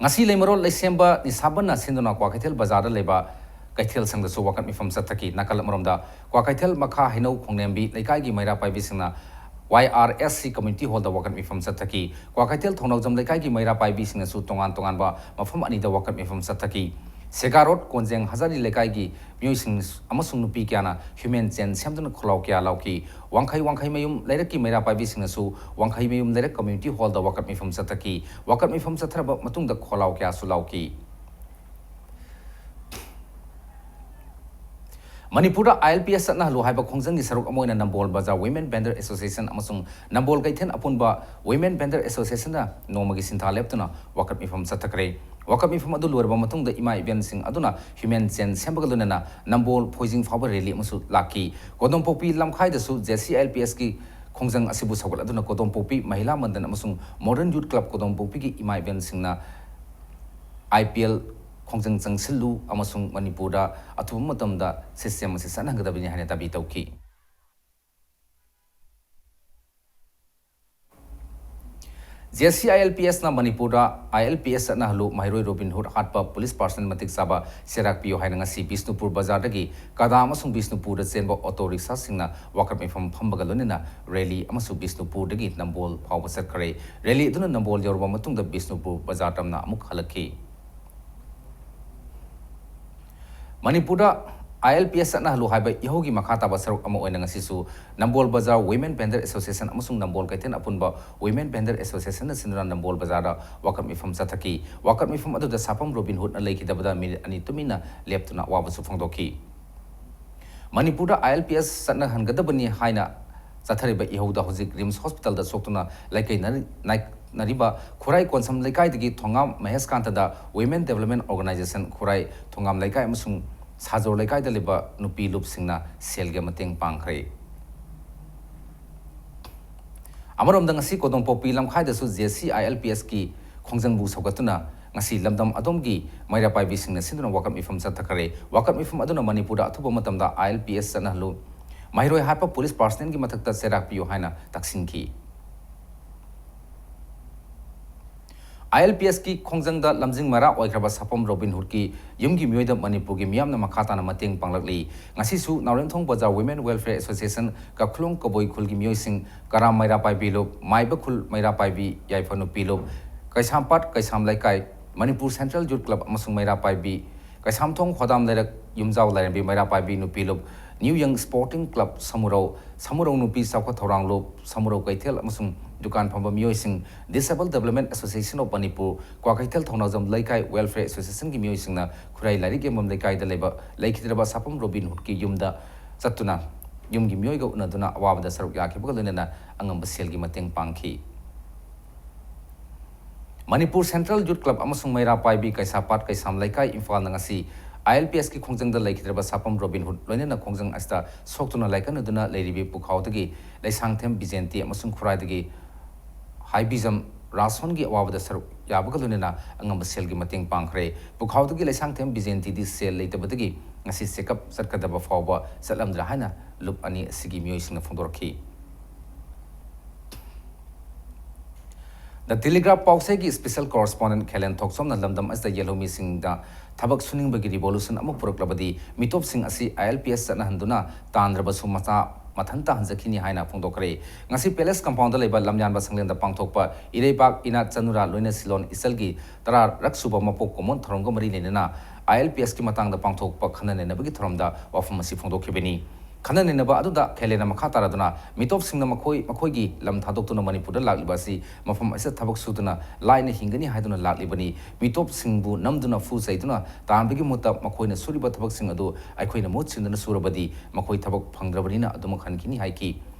ꯉꯁꯤ ꯂꯩꯃꯔꯣꯜ ꯂꯩꯁꯦꯝꯕ ꯅꯤꯁꯥꯕꯟꯅ ꯁꯤꯟꯗꯨꯅ ꯀ꯭ꯋꯥꯀꯩꯊꯦꯜ ꯕꯖꯥꯔꯗ ꯂꯩꯕ ꯀꯩꯊꯦꯜ ꯁꯪꯗꯁꯨ ꯋꯥꯀꯠ ꯃꯤꯐꯝ ꯆꯠꯊꯈꯤ꯫ ꯅꯥꯀꯜ ꯑꯃꯔꯣꯝꯗ, ꯀ꯭ꯋꯥꯀꯩꯊꯦꯜ ꯃꯈꯥ ꯍꯩꯅꯧ ꯈꯣꯡꯅꯦꯝꯕꯤ ꯂꯩꯀꯥꯏꯒꯤ ꯃꯩꯔꯥ ꯄꯥꯏꯕꯤꯁꯤꯡꯅ ꯋꯥꯏ ꯑꯥꯔ ꯑꯦꯁ ꯁꯤ ꯀꯝꯃ꯭ꯌꯨꯅꯤꯇꯤ ꯍꯣꯜꯗ ꯋꯥꯀꯠ ꯃꯤꯐꯝ ꯆꯠꯊꯈꯤ꯫ ꯀ꯭ꯋꯥꯀꯩꯊꯦꯜ ꯊꯧꯅꯧꯖꯝ ꯂꯩꯀꯥꯏꯒꯤ ꯃꯩꯔꯥ ꯄꯥꯏꯕꯤꯁꯤꯡꯅꯁꯨ ꯇꯣꯉꯥꯟ ꯇꯣꯉꯥꯟꯕ ꯃꯐꯝ ꯑꯅꯤꯗ ꯋꯥꯀꯠ ꯃꯤꯐꯝ ꯆꯠꯊꯈꯤ꯫ ꯁꯦꯒꯥ ꯔꯣꯗ ꯀꯣꯟꯖꯦꯡ ꯍꯖꯥꯔꯤ ꯂꯩꯀꯥꯏꯒꯤ ꯃꯤꯑꯣꯏꯁꯤꯡ ꯑꯃꯁꯨꯡ ꯅꯨꯄꯤ ꯀꯌꯥꯅ ꯍ꯭ꯌꯨꯃꯦꯟ ꯆꯦꯟ ꯁꯦꯝꯗꯨꯅ ꯈꯣꯜꯂꯥꯎ ꯀꯌꯥ ꯂꯥꯎꯈꯤ꯫ ꯋꯥꯡꯈꯩ ꯋꯥꯡꯈꯩ ꯃꯌꯨꯝ ꯂꯩꯔꯛꯀꯤ ꯃꯩꯔꯥ ꯄꯥꯏꯕꯤꯁꯤꯡꯅꯁꯨ ꯋꯥꯡꯈꯩ ꯃꯌꯨꯝ ꯂꯩꯔꯛ ꯀꯝꯃ꯭ꯌꯨꯅꯤꯇꯤ ꯍꯣꯜꯗ ꯋꯥꯀꯠ ꯃꯤꯐꯝ ꯆꯠꯊꯈꯤ꯫ ꯋꯥꯀꯠ ꯃꯤꯐꯝ ꯆꯠꯊꯔꯕ ꯃꯇꯨꯡꯗ ꯈꯣꯜꯂꯥꯎ ꯀꯌꯥꯁꯨ ꯂꯥꯎꯈꯤ꯫ ꯃꯅꯤꯄꯨꯔꯗ ꯑꯥꯏ ꯑꯦꯜ ꯄꯤ ꯑꯦꯁ ꯆꯠꯅꯍꯜꯂꯨ ꯍꯥꯏꯕ ꯈꯣꯡꯖꯪꯒꯤ ꯁꯔꯨꯛ ꯑꯃ ꯑꯣꯏꯅ ꯅꯝꯕꯣꯜ ꯕꯖꯥꯔ ꯋꯤꯃꯦꯟ ꯚꯦꯟꯗꯔ ꯑꯦꯁꯣꯁꯤꯌꯦꯁꯟ ꯑꯃꯁꯨꯡ ꯅꯝꯕꯣꯜ ꯀꯩꯊꯦꯜ ꯑꯄꯨꯟꯕ ꯋꯤꯃꯦꯟ ꯚꯦꯟꯗꯔ ꯑꯦꯁꯣꯁꯤꯌꯦꯁꯟꯅ ꯅꯣꯡꯃꯒꯤ ꯁꯤꯟꯊꯥ ꯂꯦꯞꯇꯨꯅ ꯋꯥꯀꯠ ꯃꯤꯐꯝ ꯆꯠꯊꯈ꯭ꯔꯦ꯫ ꯋꯥꯀꯠ ꯃꯤꯐꯝ ꯑꯗꯨ ꯂꯣꯏꯔꯕ ꯃꯇꯨꯡꯗ ꯏꯃꯥ ꯏꯕꯦꯟꯁꯤꯡ ꯑꯗꯨꯅ ꯍ꯭ꯌꯨꯃꯦꯟ ꯆꯦꯟ ꯁꯦꯝꯕꯒ ꯂꯣꯏꯅꯅ ꯅꯝꯕꯣꯜ ꯐꯣꯏꯖꯤꯡ ꯐꯥꯎꯕ ꯔꯦꯂꯤ ꯑꯃꯁꯨ ꯂꯥꯛꯈꯤ꯫ ꯀꯣꯗꯣꯝꯄꯣꯛꯄꯤ ꯂꯝꯈꯥꯏꯗꯁꯨ J C I L P ꯑꯦꯁꯀꯤ ꯈꯣꯡꯖꯪ ꯑꯁꯤꯕꯨ ꯁꯧꯒꯠꯂꯗꯨꯅ ꯀꯣꯗꯣꯝꯄꯣꯛꯄꯤ ꯃꯍꯤꯂꯥ ꯃꯟꯗꯟ ꯑꯃꯁꯨꯡ ꯃꯣꯗꯔꯟ ꯌꯨꯠ ꯀ꯭ꯂꯕ ꯀꯣꯗꯣꯝꯄꯣꯛꯄꯤꯒꯤ ꯏꯃꯥ ꯏꯕꯦꯟꯁꯤꯡꯅ ꯑꯥꯏ ꯄꯤ ꯑꯦꯜ ꯈꯣꯡꯖꯪ ꯆꯪꯁꯤꯜꯂꯨ ꯑꯃꯁꯨꯡ ꯃꯅꯤꯄꯨꯔꯗ ꯑꯊꯨꯕ ꯃꯇꯝꯗ ꯁꯤꯁꯇꯦꯝ ꯑꯁꯤ ꯆꯠꯅꯍꯟꯒꯗꯕꯅꯤ ꯍꯥꯏꯅ ꯗꯥꯕꯤ ꯇꯧꯈꯤ꯫ J C I L P ꯑꯦꯁꯅ ꯃꯅꯤꯄꯨꯔꯗ ꯑꯥꯏ ꯑꯦꯜ ꯄꯤ ꯑꯦꯁ ꯆꯠꯅꯍꯜꯂꯨ, ꯃꯍꯩꯔꯣꯏ ꯔꯣꯕꯤꯟ ꯍꯨꯗ ꯍꯥꯠꯄ ꯄꯨꯂꯤꯁ ꯄꯥꯔꯁꯅꯦꯜ ꯃꯇꯤꯛ ꯆꯥꯕ ꯆꯩꯔꯥꯛ ꯄꯤꯌꯨ ꯍꯥꯏꯅ ꯉꯁꯤ ꯕꯤꯁꯅꯨꯄꯨꯔ ꯕꯖꯥꯔꯗꯒꯤ ꯀꯗꯥ ꯑꯃꯁꯨꯡ ꯕꯤꯁꯅꯨꯄꯨꯔꯗ ꯆꯦꯟꯕ ꯑꯣꯇꯣ ꯔꯤꯛꯁꯥꯁꯤꯡꯅ ꯋꯥꯀꯠ ꯃꯤꯐꯝ ꯐꯝꯕꯒ ꯂꯣꯏꯅꯅ ꯔꯦꯂꯤ ꯑꯃꯁꯨ ꯕꯤꯁꯅꯨꯄꯨꯔꯗꯒꯤ ꯅꯝꯕꯣꯜ ꯐꯥꯎꯕ ꯆꯠꯈ꯭ꯔꯦ꯫ ꯔꯦꯂꯤ ꯑꯗꯨꯅ ꯅꯝꯕꯣꯜ ꯌꯧꯔꯕ ꯃꯇꯨꯡꯗ ꯕꯤꯁꯅꯨꯄꯨꯔ ꯕꯖꯥꯔ ꯇꯝꯅ ꯑꯃꯨꯛ ꯍꯜꯂꯛꯈꯤ꯫ ꯃꯅꯤꯄꯨꯔꯗ ꯑꯥꯏ ꯑꯦꯜ ꯄꯤ ꯑꯦꯁ ꯆꯠꯅꯍꯜꯂꯨ ꯍꯥꯏꯕ ꯏꯍꯧꯒꯤ ꯃꯈꯥ ꯇꯥꯕ ꯁꯔꯨꯛ ꯑꯃ ꯑꯣꯏꯅ ꯉꯁꯤꯁꯨ ꯅꯝꯕꯣꯜ ꯕꯖꯥꯔ ꯋꯤꯃꯦꯟ ꯚꯦꯟꯗꯔ ꯑꯦꯁꯣꯁꯤꯌꯦꯁꯟ ꯑꯃꯁꯨꯡ ꯅꯝꯕꯣꯜ ꯀꯩꯊꯦꯜ ꯑꯄꯨꯟꯕ ꯋꯤꯃꯦꯟ ꯚꯦꯟꯗꯔ ꯑꯦꯁꯣꯁꯤꯌꯦꯁꯟꯅ ꯁꯤꯟꯗꯨꯅ ꯅꯝꯕꯣꯜ ꯕꯖꯥꯔꯗ ꯋꯥꯀꯠ ꯃꯤꯐꯝ ꯆꯠꯊꯈꯤ꯫ ꯋꯥꯀꯠ ꯃꯤꯐꯝ ꯑꯗꯨꯗ ꯁꯥꯐꯝ ꯔꯣꯕꯤꯟ ꯍꯨꯗꯅ ꯂꯩꯈꯤꯗꯕꯗ ꯃꯤꯅꯤꯠ ꯑꯅꯤ ꯇꯨꯃꯤꯟꯅ ꯂꯦꯞꯇꯨꯅ ꯑꯋꯥꯕꯁꯨ ꯐꯣꯡꯗꯣꯛꯈꯤ꯫ ꯃꯅꯤꯄꯨꯔꯗ ꯑꯥꯏ ꯑꯦꯜ ꯄꯤ ꯑꯦꯁ ꯆꯠꯅꯍꯟꯒꯗꯕꯅꯤ ꯍꯥꯏꯅ ꯆꯠꯊꯔꯤꯕ ꯏꯍꯧꯗ ꯍꯧꯖꯤꯛ ꯔꯤꯝꯁ ꯍꯣꯁꯄꯤꯇꯥꯜꯗ ꯁꯣꯛꯇꯨꯅ ꯂꯥꯏꯀꯩ ꯅꯥꯔꯤ-, ꯅꯥꯏ-, ꯅꯔꯤꯕ ꯈꯨꯔꯥꯏ ꯀꯣꯟꯁꯝ ꯂꯩꯀꯥꯏꯗꯒꯤ ꯊꯣꯉꯥꯝ ꯃꯍꯦꯁꯀꯥꯟꯇꯗ Women Development Organization ꯈꯨꯔꯥꯏ ꯊꯣꯉꯥꯝ ꯂꯩꯀꯥꯏ ꯑꯃꯁꯨꯡ ꯁꯥꯖꯣꯔ ꯂꯩꯀꯥꯏꯗ ꯂꯩꯕ ꯅꯨꯄꯤ ꯂꯨꯞꯁꯤꯡꯅ ꯁꯦꯜꯒꯤ ꯃꯇꯦꯡ ꯄꯥꯡꯈ꯭ꯔꯦ꯫ ꯑꯃꯔꯣꯝꯗ ꯉꯁꯤ ꯀꯣꯗꯣꯡꯄꯣꯛꯄꯤ ꯂꯝꯈꯥꯏꯗꯁꯨ JCILPSꯀꯤ ꯈꯣꯡꯖꯪꯕꯨ ꯁꯧꯒꯠꯇꯨꯅ ꯉꯁꯤ ꯂꯝꯗꯝ ꯑꯗꯣꯝꯒꯤ ꯃꯩꯔꯥ ꯄꯥꯏꯕꯤꯁꯤꯡꯅ ꯁꯤꯟꯗꯨꯅ ꯋꯥꯀꯠ ꯃꯤꯐꯝ ꯆꯠꯊꯈꯔꯦ꯫ ꯋꯥꯀꯠ ꯃꯤꯐꯝ ꯑꯗꯨꯅ ꯃꯅꯤꯄꯨꯔꯗ ꯑꯊꯨꯕ ꯃꯇꯝꯗ ILPS ꯆꯠꯅꯍꯜꯂꯨ, ꯃꯍꯩꯔꯣꯏ ꯍꯥꯠꯄ ꯄꯨꯂꯤꯁ ꯄꯥꯔꯁꯅꯦꯜꯒꯤ ꯃꯊꯛꯇ ꯆꯩꯔꯥꯛ ꯄꯤꯌꯨ ꯍꯥꯏꯅ ꯇꯛꯁꯤꯟꯈꯤ꯫ ILPSꯀꯤ ꯈꯣꯡꯖꯪꯗ ꯂꯝꯖꯤꯡ ꯃꯔꯥ ꯑꯣꯏꯈ꯭ꯔꯕ ꯁꯥꯄꯝ ꯔꯣꯕꯤꯟ ꯍꯨꯗꯀꯤ ꯌꯨꯝꯒꯤ ꯃꯤꯑꯣꯏꯗ ꯃꯅꯤꯄꯨꯔꯒꯤ ꯃꯤꯌꯥꯝꯅ ꯃꯈꯥ ꯇꯥꯅ ꯃꯇꯦꯡ ꯄꯥꯡꯂꯛꯂꯤ꯫ ꯉꯁꯤꯁꯨ ꯅꯥꯎꯔꯦꯝꯊꯣꯡ ꯕꯖꯥꯔ Women Welfare Association, ꯀꯈꯨꯂꯣꯡ ꯀꯕꯣꯏ ꯈꯨꯜꯒꯤ ꯃꯤꯑꯣꯏꯁꯤꯡ, ꯀꯔꯥꯝ ꯃꯩꯔꯥ ꯄꯥꯏꯕꯤ ꯂꯨꯞ, ꯃꯥꯏꯕ ꯈꯨꯜ ꯃꯩꯔꯥ ꯄꯥꯏꯕꯤ ꯌꯥꯏꯐ ꯅꯨꯄꯤ ꯂꯨꯞ, ꯀꯩꯁꯥꯝꯄꯥꯠ ꯀꯩꯁꯥꯝ ꯂꯩꯀꯥꯏ, ꯃꯅꯤꯄꯨꯔ Central Youth Club ꯑꯃꯁꯨꯡ ꯃꯩꯔꯥ ꯄꯥꯏꯕꯤ ꯀꯩꯁꯥꯝꯊꯣꯡ ꯍꯣꯗꯥꯝ ꯂꯩꯔꯛ ꯌꯨꯝꯖꯥꯎ ꯂꯥꯏꯔꯦꯝꯕꯤ ꯃꯩꯔꯥ ꯄꯥꯏꯕꯤ ꯅꯨꯄꯤ ꯂꯨꯞ, new ꯌꯪ supporting club Samurou, Samurou ꯅꯨꯄꯤ ꯆꯥꯎꯈꯠ ꯊꯧꯔꯥꯡ ꯂꯨꯞ, ꯁꯃꯨꯔꯧ ꯀꯩꯊꯦꯜ ꯑꯃꯁꯨꯡ ꯗꯨꯀꯥꯟ ꯐꯝꯕ ꯃꯤꯑꯣꯏꯁꯤꯡ, Disabled Development Association of Manipur, Kwakeithel ꯊꯧꯅꯥꯖꯝ ꯂꯩꯀꯥꯏ Welfare Associationꯒꯤ ꯃꯤꯑꯣꯏꯁꯤꯡꯅ ꯈꯨꯔꯥꯏ ꯂꯥꯏꯔꯤꯛ ꯌꯦꯡꯐꯝ ꯂꯩꯀꯥꯏꯗ ꯂꯩꯕ ꯂꯩꯈꯤꯗ꯭ꯔꯕ ꯁꯥꯄꯝ ꯔꯣꯕꯤꯟ ꯍꯨꯗꯀꯤ ꯌꯨꯝꯗ ꯆꯠꯇꯨꯅ ꯌꯨꯝꯒꯤ ꯃꯤꯑꯣꯏꯒ ꯎꯅꯗꯨꯅ ꯑꯋꯥꯕꯗ ꯁꯔꯨꯛ ꯌꯥꯈꯤꯕꯒ ꯂꯣꯏꯅꯅ ꯑꯉꯝꯕ ꯁꯦꯜꯒꯤ ꯃꯇꯦꯡ ꯄꯥꯡꯈꯤ꯫ ꯃꯅꯤꯄꯨꯔ Central Youth Club ꯑꯃꯁꯨꯡ ꯃꯩꯔꯥ ꯄꯥꯏꯕꯤ ꯀꯩꯁꯥꯝꯄꯥꯠ ꯀꯩꯁꯥꯝ ꯂꯩꯀꯥꯏ ꯏꯝꯐꯥꯜꯅ ꯉꯁꯤ ILPSꯀꯤ ꯈꯣꯡꯖꯪꯗ ꯂꯩꯈꯤꯗ꯭ꯔꯕ ꯁꯥꯄꯝ ꯔꯣꯕꯤꯟ ꯍꯨꯗ ꯂꯣꯏꯅꯅ ꯈꯣꯡꯖꯪ ꯑꯁꯤꯗ ꯁꯣꯛꯇꯨꯅ ꯂꯥꯏꯀꯠꯅꯗꯨꯅ ꯂꯩꯔꯤꯕꯤ ꯄꯨꯈꯥꯎꯗꯒꯤ ꯂꯩꯁꯥꯡꯊꯦꯝ ꯕꯤꯖꯦꯟꯇꯤ ꯑꯃꯁꯨꯡ ꯈꯨꯔꯥꯏꯗꯒꯤ ꯍꯥꯏꯕꯤꯖꯝ ꯔꯥꯁꯣꯟꯒꯤ ꯑꯋꯥꯕꯗ ꯁꯔꯨꯛ ꯌꯥꯕꯒ ꯂꯣꯏꯅꯅ ꯑꯉꯝꯕ ꯁꯦꯜꯒꯤ ꯃꯇꯦꯡ ꯄꯥꯡꯈ꯭ꯔꯦ꯫ ꯄꯨꯈꯥꯎꯗꯒꯤ ꯂꯩꯁꯥꯡꯊꯦꯝ ꯕꯤꯖꯦꯟꯇꯤꯗꯤ ꯁꯦꯜ ꯂꯩꯇꯕꯗꯒꯤ ꯉꯁꯤ ꯆꯦꯛꯑꯞ ꯆꯠꯀꯗꯕ ꯐꯥꯎꯕ ꯆꯠꯂꯝꯗ꯭ꯔꯦ ꯍꯥꯏꯅ ꯂꯨꯞ ꯑꯅꯤ ꯑꯁꯤꯒꯤ ꯃꯤꯑꯣꯏꯁꯤꯡꯅ ꯐꯣꯡꯗꯣꯔꯛꯈꯤ꯫ The Telegraph ꯄꯥꯎꯆꯦꯒꯤ special correspondent ꯈꯦꯂꯦꯟ ꯊꯣꯛꯆꯣꯝꯅ ꯂꯝꯗꯝ ꯑꯁꯤꯗ ꯌꯦꯜꯍꯧꯃꯤꯁꯤꯡꯗ ꯊꯕꯛ ꯁꯨꯅꯤꯡꯕꯒꯤ revolution ꯑꯃ ꯄꯨꯔꯛꯂꯕꯗꯤ ꯃꯤꯇꯣꯞꯁꯤꯡ ꯑꯁꯤ ILPS ꯆꯠꯅꯍꯟꯗꯨꯅ ꯇꯥꯟꯗ꯭ꯔꯕꯁꯨ ꯃꯆꯥ ꯃꯊꯟ ꯇꯥꯍꯟꯖꯈꯤꯅꯤ ꯍꯥꯏꯅ ꯐꯣꯡꯗꯣꯛꯈ꯭ꯔꯦ꯫ ꯉꯁꯤ Palace Compoundꯗ ꯂꯩꯕ ꯂꯝꯌꯥꯟꯕ ꯁꯪꯂꯦꯟꯗ ꯄꯥꯡꯊꯣꯛꯄ ꯏꯔꯩꯕꯥꯛ ꯏꯅꯥꯠ ꯆꯅꯨꯔꯥ ꯂꯣꯏꯅ ꯁꯤꯂꯣꯟ ꯏꯆꯜꯒꯤ ꯇꯔꯥꯔꯛ ꯁꯨꯕ ꯃꯄꯣꯛ ꯀꯨꯝꯑꯣꯟ ꯊꯧꯔꯝꯒ ꯃꯔꯤ ꯂꯩꯅꯅ ILPSꯀꯤ ꯃꯇꯥꯡꯗ ꯄꯥꯡꯊꯣꯛꯄ ꯈꯟꯅ ꯅꯩꯅꯕꯒꯤ ꯊꯧꯔꯝꯗ ꯋꯥꯐꯝ ꯑꯁꯤ ꯐꯣꯡꯗꯣꯛꯈꯤꯕꯅꯤ꯫ ꯈꯟꯅ ꯅꯩꯅꯕ ꯑꯗꯨꯗ ꯈꯦꯂꯦꯟꯅ ꯃꯈꯥ ꯇꯥꯔꯗꯨꯅ ꯃꯤꯇꯣꯞꯁꯤꯡꯅ ꯃꯈꯣꯏ ꯃꯈꯣꯏꯒꯤ ꯂꯝ ꯊꯥꯗꯣꯛꯇꯨꯅ ꯃꯅꯤꯄꯨꯔꯗ ꯂꯥꯛꯂꯤꯕ ꯑꯁꯤ ꯃꯐꯝ ꯑꯁꯤꯗ ꯊꯕꯛ ꯁꯨꯗꯨꯅ ꯂꯥꯏꯅ ꯍꯤꯡꯒꯅꯤ ꯍꯥꯏꯗꯨꯅ ꯂꯥꯛꯂꯤꯕꯅꯤ꯫ ꯃꯤꯇꯣꯞꯁꯤꯡꯕꯨ ꯅꯝꯗꯨꯅ ꯐꯨ ꯆꯩꯗꯨꯅ ꯇꯥꯟꯕꯒꯤ ꯃꯍꯨꯠꯇ ꯃꯈꯣꯏꯅ ꯁꯨꯔꯤꯕ ꯊꯕꯛꯁꯤꯡ ꯑꯗꯨ ꯑꯩꯈꯣꯏꯅ ꯃꯍꯨꯠ ꯁꯤꯟꯗꯨꯅ ꯁꯨꯔꯕꯗꯤ ꯃꯈꯣꯏ ꯊꯕꯛ ꯐꯪꯗ꯭ꯔꯕꯅꯤꯅ ꯑꯗꯨꯃꯛ ꯍꯟꯈꯤꯅꯤ ꯍꯥꯏꯈꯤ꯫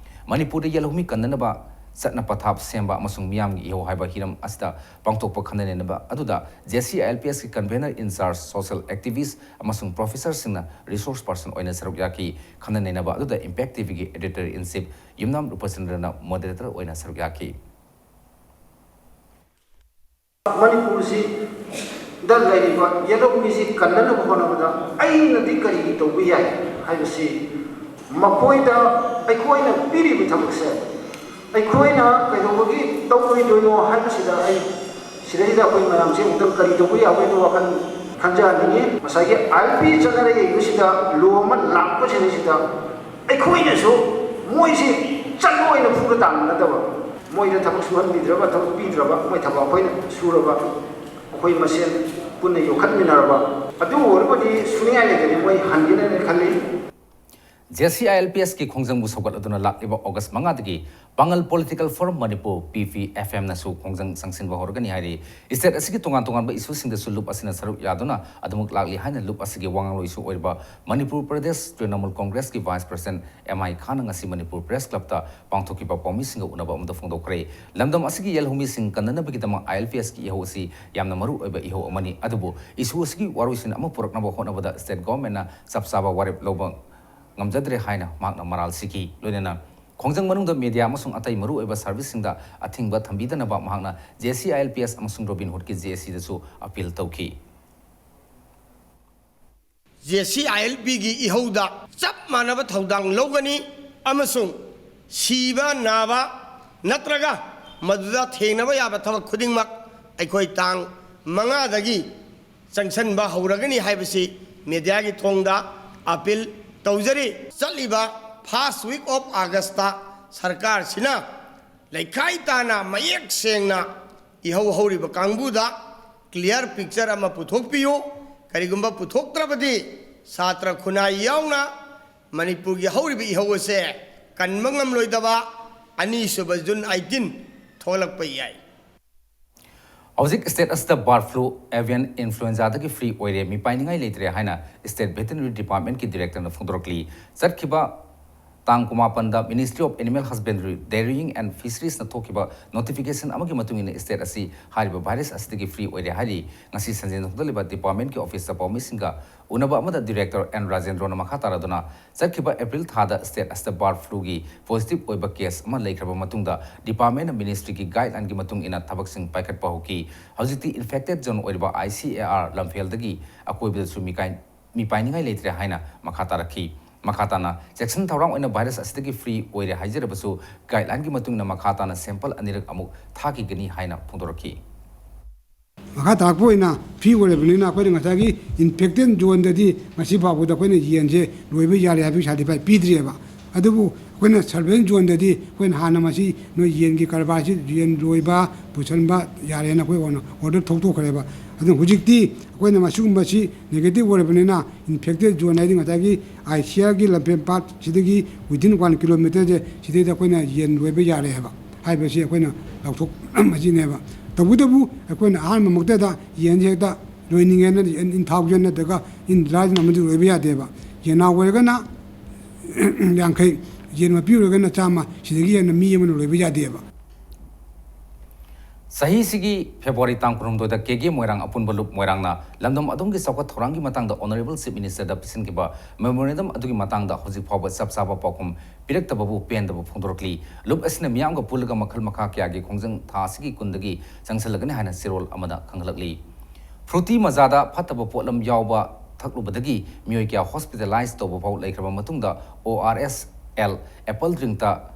ꯃꯅꯤꯄꯨꯔꯗ ꯌꯦꯜꯍꯧꯃꯤ ꯀꯟꯅꯅꯕ ꯆꯠꯅ ꯄꯊꯥꯞ ꯁꯦꯝꯕ ꯑꯃꯁꯨꯡ ꯃꯤꯌꯥꯝꯒꯤ ꯏꯍꯧ ꯍꯥꯏꯕ ꯍꯤꯔꯝ ꯑꯁꯤꯗ ꯄꯥꯡꯊꯣꯛꯄ ꯈꯟꯅ ꯅꯩꯅꯕ ꯑꯗꯨꯗ J C I L P S ꯀꯤ convener in charge, social activist ꯑꯃꯁꯨꯡ professor ꯁꯤꯡꯅ resource person ꯑꯣꯏꯅ ꯁꯔꯨꯛ ꯌꯥꯈꯤ꯫ ꯈꯟꯅ ꯅꯩꯅꯕ ꯑꯗꯨꯗ Impact T V ꯒꯤ editor in chief Yumnam ꯔꯨꯄꯆꯟꯗ꯭ꯔꯅ moderator ꯑꯣꯏꯅ ꯁꯔꯨꯛ ꯌꯥꯈꯤ꯫ ꯃꯅꯤꯄꯨꯔꯁꯤꯗ ꯂꯩꯔꯤꯕ ꯌꯦꯜꯍꯧꯃꯤꯁꯤ ꯀꯟꯅꯅꯕ ꯍꯣꯠꯅꯕꯗ ꯑꯩꯅꯗꯤ ꯀꯔꯤ ꯇꯧꯕ ꯌꯥꯏ ꯍꯥꯏꯕꯁꯤ, ꯃꯈꯣꯏꯗ ꯑꯩꯈꯣꯏꯅ ꯄꯤꯔꯤꯕ ꯊꯕꯛꯁꯦ ꯑꯩꯈꯣꯏꯅ ꯀꯩꯗꯧꯕꯒꯤ ꯇꯧꯔꯣꯏꯗꯣꯏꯅꯣ ꯍꯥꯏꯕꯁꯤꯗ ꯑꯩ ꯁꯤꯗꯩꯗ ꯑꯩꯈꯣꯏ ꯃꯌꯥꯝꯁꯦ ꯑꯃꯨꯛꯇꯪ ꯀꯔꯤ ꯇꯧꯕ ꯌꯥꯕꯒꯦꯗꯣ ꯋꯥꯈꯜ ꯈꯟꯖꯍꯟꯅꯤꯡꯉꯤ꯫ ꯉꯁꯥꯏꯒꯤ I L P ꯆꯠꯅꯔꯛꯏꯕꯁꯤꯗ law ꯑꯃ ꯂꯥꯛꯄꯁꯤꯗꯩꯁꯤꯗ ꯑꯩꯈꯣꯏꯅꯁꯨ ꯃꯣꯏꯁꯤ ꯆꯠꯂꯣ ꯍꯥꯏꯅ ꯐꯨꯕ ꯇꯥꯕ ꯅꯠꯇꯕ, ꯃꯣꯏꯗ ꯊꯕꯛ ꯁꯨꯍꯟꯕꯤꯗ꯭ꯔꯕ, ꯊꯕꯛ ꯄꯤꯗ꯭ꯔꯕ, ꯃꯣꯏ ꯊꯕꯛ ꯑꯩꯈꯣꯏꯅ ꯁꯨꯔꯕ, ꯑꯩꯈꯣꯏ ꯃꯁꯦꯟ ꯄꯨꯟꯅ ꯌꯣꯛꯈꯠꯃꯤꯟꯅꯔꯕ, ꯑꯗꯨ ꯑꯣꯏꯔꯒꯗꯤ ꯁꯨꯅꯤꯡꯉꯥꯏ ꯂꯩꯇꯅ ꯃꯣꯏ ꯍꯟꯒꯅꯦꯅ ꯈꯜꯂꯤ꯫ J C I L P S ꯀꯤ ꯈꯣꯡꯖꯪꯕꯨ ꯁꯧꯒꯠꯂꯗꯨꯅ ꯂꯥꯛꯂꯤꯕ August ꯃꯉꯥꯗꯒꯤ Pangal Political Forum Manipur, P P F M ꯅꯁꯨ ꯈꯣꯡꯖꯪ ꯆꯪꯁꯤꯟꯕ ꯍꯧꯔꯒꯅꯤ ꯍꯥꯏꯔꯤ꯫ State ꯑꯁꯤꯒꯤ ꯇꯣꯉꯥꯟ ꯇꯣꯉꯥꯟꯕ issue ꯁꯤꯡꯗꯁꯨ ꯂꯨꯞ ꯑꯁꯤꯅ ꯁꯔꯨꯛ ꯌꯥꯗꯨꯅ ꯑꯗꯨꯃꯛ ꯂꯥꯛꯂꯤ ꯍꯥꯏꯅ ꯂꯨꯞ ꯑꯁꯤꯒꯤ ꯋꯥ ꯉꯥꯡꯂꯣꯏꯁꯨ ꯑꯣꯏꯔꯤꯕ Manipur Pradesh ꯇ꯭ꯔꯤꯅꯃꯨꯜ ꯀꯣꯡꯒ꯭ꯔꯦꯁꯀꯤ vice president M I ꯈꯥꯟꯅ ꯉꯁꯤ ꯃꯅꯤꯄꯨꯔ Press Clubꯇ ꯄꯥꯡꯊꯣꯛꯈꯤꯕ ꯄꯥꯎꯃꯤꯁꯤꯡꯒ ꯎꯅꯕ ꯑꯃꯗ ꯐꯣꯡꯗꯣꯛꯈ꯭ꯔꯦ꯫ ꯂꯝꯗꯝ ꯑꯁꯤꯒꯤ ꯌꯦꯜꯍꯧꯃꯤꯁꯤꯡ ꯀꯟꯅꯅꯕꯒꯤꯗꯃꯛ I L P S ꯀꯤ ꯏꯍꯧ ꯑꯁꯤ ꯌꯥꯝꯅ ꯃꯔꯨ ꯑꯣꯏꯕ ꯏꯍꯧ ꯑꯃꯅꯤ, ꯑꯗꯨꯕꯨ issue ꯑꯁꯤꯒꯤ ꯋꯥꯔꯣꯏꯁꯤꯟ ꯑꯃ ꯄꯨꯔꯛꯅꯕ ꯍꯣꯠꯅꯕꯗ state governmentꯅ ꯆꯞ ꯆꯥꯕ ꯋꯥꯔꯦꯞ ꯂꯧꯕ ꯉꯝꯖꯗ꯭ꯔꯦ ꯍꯥꯏꯅ ꯃꯍꯥꯛꯅ ꯃꯔꯥꯜ ꯁꯤꯈꯤ꯫ ꯂꯣꯏꯅꯅ ꯈꯣꯡꯖꯪ ꯃꯅꯨꯡꯗ media ꯑꯃꯁꯨꯡ ꯑꯇꯩ ꯃꯔꯨꯑꯣꯏꯕ serviceꯁꯤꯡꯗ ꯑꯊꯤꯡꯕ ꯊꯝꯕꯤꯗꯅꯕ ꯃꯍꯥꯛꯅ J C I L P S ꯑꯃꯁꯨꯡ Robinhoodꯀꯤ J A Cꯗꯁꯨ appeal ꯇꯧꯈꯤ꯫ J C I L Pꯒꯤ ꯏꯍꯧꯗ ꯆꯞ ꯃꯥꯟꯅꯕ ꯊꯧꯗꯥꯡ ꯂꯧꯒꯅꯤ ꯑꯃꯁꯨꯡ ꯁꯤꯕ ꯅꯥꯕ ꯅꯠꯇ꯭ꯔꯒ ꯃꯗꯨꯗ ꯊꯦꯡꯅꯕ ꯌꯥꯕ ꯊꯕꯛ ꯈꯨꯗꯤꯡꯃꯛ ꯑꯩꯈꯣꯏ ꯇꯥꯡ ꯃꯉꯥꯗꯒꯤ ꯆꯪꯁꯤꯟꯕ ꯍꯧꯔꯒꯅꯤ ꯍꯥꯏꯕꯁꯤ mediaꯒꯤ ꯊꯣꯡꯗ appeal ꯇꯧꯖꯔꯤ꯫ ꯆꯠꯂꯤꯕ first week of Augustꯇ ꯁꯔꯀꯥꯔꯁꯤꯅ ꯂꯩꯈꯥꯏ ꯇꯥꯅ ꯃꯌꯦꯛ ꯁꯦꯡꯅ ꯏꯍꯧ ꯍꯧꯔꯤꯕ ꯀꯥꯡꯕꯨꯗ clear picture ꯑꯃ ꯄꯨꯊꯣꯛꯄꯤꯌꯨ꯫ ꯀꯔꯤꯒꯨꯝꯕ ꯄꯨꯊꯣꯛꯇ꯭ꯔꯕꯗꯤ ꯁꯥꯇ꯭ꯔ ꯈꯨꯟꯅꯥꯏ ꯌꯥꯎꯅ ꯃꯅꯤꯄꯨꯔꯒꯤ ꯍꯧꯔꯤꯕ ꯏꯍꯧ ꯑꯁꯦ ꯀꯟꯕ ꯉꯝꯂꯣꯏꯗꯕ ꯑꯅꯤꯁꯨꯕ June eighteen ꯊꯣꯛꯂꯛꯄ ꯌꯥꯏ꯫ ꯍꯧꯖꯤꯛ state ꯑꯁꯤꯗ bird flu, avian influenzaꯗꯒꯤ free ꯑꯣꯏꯔꯦ, ꯃꯤꯄꯥꯏꯅꯤꯡꯉꯥꯏ ꯂꯩꯇ꯭ꯔꯦ ꯍꯥꯏꯅ state veterinary departmentꯀꯤ directorꯅ ꯐꯣꯡꯗꯣꯔꯛꯂꯤ꯫ ꯆꯠꯈꯤꯕ ꯇꯥꯡ ꯀꯨꯟꯃꯥꯄꯟꯗ Ministry of Animal Husbandry, Dairying and Fisheries ꯅ ꯊꯣꯛꯈꯤꯕ notification ꯑꯃꯒꯤ ꯃꯇꯨꯡ ꯏꯟꯅ state ꯑꯁꯤ ꯍꯥꯏꯔꯤꯕ virus ꯑꯁꯤꯗꯒꯤ free ꯑꯣꯏꯔꯦ ꯍꯥꯏꯔꯤ꯫ ꯉꯁꯤ ꯁꯟꯖꯦꯟ ꯊꯣꯡꯗ ꯂꯩꯕ department ꯀꯤ office ꯇ ꯄꯥꯎꯃꯤꯁꯤꯡꯒ ꯎꯅꯕ ꯑꯃꯗ director ꯑꯦꯟ ꯔꯥꯖꯦꯟꯗ꯭ꯔꯣꯅ ꯃꯈꯥ ꯇꯥꯔꯗꯨꯅ, ꯆꯠꯈꯤꯕ April ꯊꯥꯗ state ꯑꯁꯤꯗ bird flu ꯒꯤ positive ꯑꯣꯏꯕ case ꯑꯃ ꯂꯩꯈ꯭ꯔꯕ ꯃꯇꯨꯡꯗ, department ꯅ ministry ꯒꯤ guideline ꯒꯤ ꯃꯇꯨꯡ ꯏꯟꯅ ꯊꯕꯛꯁꯤꯡ ꯄꯥꯏꯈꯠꯄ ꯍꯧꯈꯤ꯫ ꯍꯧꯖꯤꯛꯇꯤ infected zone ꯑꯣꯏꯔꯤꯕ I C A R ꯂꯝꯐꯦꯜꯗꯒꯤ ꯑꯀꯣꯏꯕꯗꯁꯨ ꯃꯤꯀꯥꯏ ꯃꯤ ꯄꯥꯏꯅꯤꯡꯉꯥꯏ ꯂꯩꯇ꯭ꯔꯦ ꯍꯥꯏꯅ ꯃꯈꯥ ꯇꯥꯔꯛꯈꯤ꯫ ꯃꯈꯥ ꯇꯥꯅ ꯆꯦꯛꯁꯤꯟ ꯊꯧꯔꯥꯡ ꯑꯣꯏꯅ virus ꯑꯁꯤꯗꯒꯤ free ꯑꯣꯏꯔꯦ ꯍꯥꯏꯖꯔꯕꯁꯨ, guideline ꯒꯤ ꯃꯇꯨꯡ ꯏꯟꯅ ꯃꯈꯥ ꯇꯥꯅ sample ꯑꯅꯤꯔꯛ ꯑꯃꯨꯛ ꯊꯥꯈꯤꯒꯅꯤ ꯍꯥꯏꯅ ꯐꯣꯡꯗꯣꯔꯛꯈꯤ꯫ ꯃꯈꯥ ꯇꯥꯔꯛꯄ ꯑꯣꯏꯅ free ꯑꯣꯏꯔꯕꯅꯤꯅ ꯑꯩꯈꯣꯏꯅ ꯉꯁꯥꯏꯒꯤ infected zone ꯗꯗꯤ ꯉꯁꯤ ꯐꯥꯎꯕꯗ ꯑꯩꯈꯣꯏꯅ ꯌꯦꯟꯁꯦ ꯂꯣꯏꯕ ꯌꯥꯔꯦ ꯍꯥꯏꯕꯒꯤ certificate ꯄꯤꯗ꯭ꯔꯤꯑꯕ꯫ ꯑꯗꯨꯕꯨ ꯑꯩꯈꯣꯏꯅ surveillance zone ꯗꯗꯤ ꯑꯩꯈꯣꯏꯅ ꯍꯥꯟꯅ ꯃꯁꯤ ꯅꯣꯏ ꯌꯦꯟꯒꯤ ꯀꯔꯕꯥꯔꯁꯤ, ꯌꯦꯟ ꯂꯣꯏꯕ, ꯄꯨꯁꯟꯕ ꯌꯥꯔꯦꯅ ꯑꯩꯈꯣꯏ ꯑꯣꯏꯅ order ꯊꯣꯛꯇꯣꯛꯈ꯭ꯔꯦꯕ꯫ ꯑꯗꯨꯅ ꯍꯧꯖꯤꯛꯇꯤ ꯑꯩꯈꯣꯏꯅ ꯃꯁꯤꯒꯨꯝꯕꯁꯤ negative ꯑꯣꯏꯔꯕꯅꯤꯅ, infected zone ꯍꯥꯏꯗꯤ ꯉꯁꯥꯏꯒꯤ I C A R ꯒꯤ ꯂꯝꯐꯦꯜ ꯄꯥꯠ ꯁꯤꯗꯒꯤ within one kilometer ꯁꯦ, ꯁꯤꯗꯩꯗ ꯑꯩꯈꯣꯏꯅ ꯌꯦꯟ ꯂꯣꯏꯕ ꯌꯥꯔꯦ ꯍꯥꯏꯕ ꯍꯥꯏꯕꯁꯤ ꯑꯩꯈꯣꯏꯅ ꯂꯥꯎꯊꯣꯛ ꯑꯁꯤꯅꯦꯕ꯫ ꯇꯧꯕꯇꯕꯨ ꯑꯩꯈꯣꯏꯅ ꯑꯍꯥꯟꯕꯃꯛꯇꯗ ꯌꯦꯟꯁꯦ ꯍꯦꯛꯇ ꯂꯣꯏꯅꯤꯡꯉꯦꯅ, ꯌꯦꯟ ꯏꯟ thousand ꯅꯠꯇ꯭ꯔꯒ ꯏꯟ ꯗꯔꯖꯟ ꯑꯃꯗꯤ ꯂꯣꯏꯕ ꯌꯥꯗꯦꯕ꯫ ꯌꯦꯟꯅꯥꯎ ꯑꯣꯏꯔꯒꯅ ꯌꯥꯡꯈꯩ, ꯌꯦꯟ ꯃꯄꯤ ꯑꯣꯏꯔꯒꯅ ꯆꯥꯝꯃ, ꯁꯤꯗꯒꯤ ꯍꯦꯟꯅ ꯃꯤ ꯑꯃꯅ ꯂꯣꯏꯕ ꯌꯥꯗꯦꯕ꯫ ꯆꯍꯤꯁꯤꯒꯤ February ꯇꯥꯡ ꯀꯨꯟꯍꯨꯝꯗꯣꯏꯗ ꯀꯦ ꯀꯦ ꯃꯣꯏꯔꯥꯡ ꯑꯄꯨꯟꯕ ꯂꯨꯞ ꯃꯣꯏꯔꯥꯡꯅ ꯂꯝꯗꯝ ꯑꯗꯣꯝꯒꯤ ꯆꯥꯎꯈꯠ ꯊꯧꯔꯥꯡꯒꯤ ꯃꯇꯥꯡꯗ Honourable Chief Minister ꯗ ꯄꯤꯁꯤꯟꯈꯤꯕ memorandum ꯑꯗꯨꯒꯤ ꯃꯇꯥꯡꯗ ꯍꯧꯖꯤꯛ ꯐꯥꯎꯕ ꯆꯞ ꯆꯥꯕ ꯄꯥꯎꯈꯨꯝ ꯄꯤꯔꯛꯇꯕꯕꯨ ꯄꯦꯟꯗꯕ ꯐꯣꯡꯗꯣꯔꯛꯂꯤ꯫ ꯂꯨꯞ ꯑꯁꯤꯅ ꯃꯤꯌꯥꯝꯒ ꯄꯨꯜꯂꯒ ꯃꯈꯜ ꯃꯈꯥ ꯀꯌꯥꯒꯤ ꯈꯣꯡꯖꯪ ꯊꯥ ꯑꯁꯤꯒꯤ ꯀꯨꯟꯗꯒꯤ ꯆꯪꯁꯤꯜꯂꯒꯅꯤ ꯍꯥꯏꯅ ꯆꯦꯔꯣꯜ ꯑꯃꯗ ꯈꯪꯍꯜꯂꯛꯂꯤ꯫ Fruity Maaza ꯗ ꯐꯠꯇꯕ ꯄꯣꯠꯂꯝ ꯌꯥꯎꯕ ꯊꯛꯂꯨꯕꯗꯒꯤ ꯃꯤꯑꯣꯏ ꯀꯌꯥ hospitalize ꯇꯧꯕ ꯐꯥꯎ ꯂꯩꯈ꯭ꯔꯕ ꯃꯇꯨꯡꯗ, O R S L apple drink ꯇ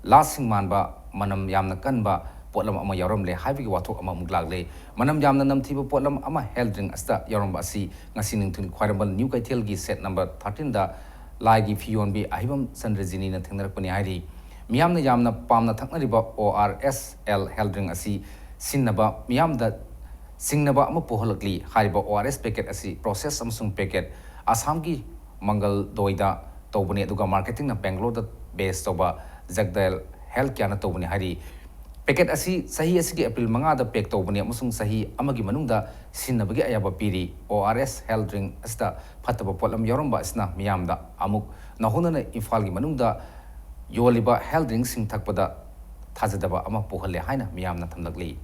ꯂꯥꯁꯤꯡ ꯃꯥꯟꯕ, ꯃꯅꯝ ꯌꯥꯝꯅ ꯀꯟꯕ ꯄꯣꯠꯂꯝ ꯑꯃ ꯌꯥꯎꯔꯝꯂꯦ ꯍꯥꯏꯕꯒꯤ ꯋꯥꯊꯣꯛ ꯑꯃ ꯑꯃꯨꯛ ꯂꯥꯛꯂꯦ꯫ ꯃꯅꯝ ꯌꯥꯝꯅ ꯅꯝꯊꯤꯕ ꯄꯣꯠꯂꯝ ꯑꯃ health drink ꯑꯁꯤꯗ ꯌꯥꯎꯔꯝꯕ ꯑꯁꯤ ꯉꯁꯤ ꯅꯨꯡꯊꯤꯜ ꯈ꯭ꯋꯥꯏꯔꯝꯕꯟ ꯅ꯭ꯌꯨ ꯀꯩꯊꯦꯜꯒꯤ set number thirteen ꯗ ꯂꯥꯏꯒꯤ ꯐꯤ ꯌꯣꯟꯕꯤ ꯑꯍꯤꯕꯝ ꯆꯟꯗ꯭ꯔꯖꯤꯅꯤꯅ ꯊꯦꯡꯅꯔꯛꯄꯅꯤ ꯍꯥꯏꯔꯤ꯫ ꯃꯤꯌꯥꯝꯅ ꯌꯥꯝꯅ ꯄꯥꯝꯅ ꯊꯛꯅꯔꯤꯕ O R S L health drink ꯑꯁꯤ ꯁꯤꯟꯅꯕ ꯃꯤꯌꯥꯝꯗ ꯆꯤꯡꯅꯕ ꯑꯃ ꯄꯣꯛꯍꯜꯂꯛꯂꯤ꯫ ꯍꯥꯏꯔꯤꯕ O R S packet ꯑꯁꯤ process ꯑꯃꯁꯨꯡ packet ꯑꯁꯥꯝꯒꯤ ꯃꯪꯒꯜꯗꯣꯏꯗ ꯇꯧꯕꯅꯤ, ꯑꯗꯨꯒ marketing ꯅ ꯕꯦꯡꯒꯂꯣꯔꯗ base ꯇꯧꯕ ꯖꯒꯗꯌꯜ ꯍꯦꯜꯊ ꯀꯦꯌꯔꯅ ꯇꯧꯕꯅꯤ ꯍꯥꯏꯔꯤ꯫ ꯄꯦꯀꯦꯠ ꯑꯁꯤ ꯆꯍꯤ ꯑꯁꯤꯒꯤ ꯑꯦꯄ꯭ꯔꯤꯜ ꯃꯉꯥꯗ ꯄꯦꯛ ꯇꯧꯕꯅꯤ ꯑꯃꯁꯨꯡ ꯆꯍꯤ ꯑꯃꯒꯤ ꯃꯅꯨꯡꯗ ꯁꯤꯖꯤꯟꯅꯕꯒꯤ ꯑꯌꯥꯕ ꯄꯤꯔꯤ꯫ ꯑꯣ ꯑꯥꯔ ꯑꯦꯁ ꯍꯦꯜꯊ ꯗ꯭ꯔꯤꯡ ꯑꯁꯤꯗ ꯐꯠꯇꯕ ꯄꯣꯠꯂꯝ ꯌꯥꯎꯔꯝꯕ ꯑꯁꯤꯅ ꯃꯤꯌꯥꯝꯗ ꯑꯃꯨꯛ ꯅꯧꯍꯧꯅꯅ ꯏꯝꯐꯥꯜꯒꯤ ꯃꯅꯨꯡꯗ ꯌꯣꯜꯂꯤꯕ ꯍꯦꯜꯊ ꯗ꯭ꯔꯤꯡꯁꯤꯡ ꯊꯛꯄꯗ ꯊꯥꯖꯗꯕ ꯑꯃ ꯄꯣꯛꯍꯜꯂꯦ ꯍꯥꯏꯅ ꯃꯤꯌꯥꯝꯅ ꯊꯝꯂꯛꯂꯤ꯫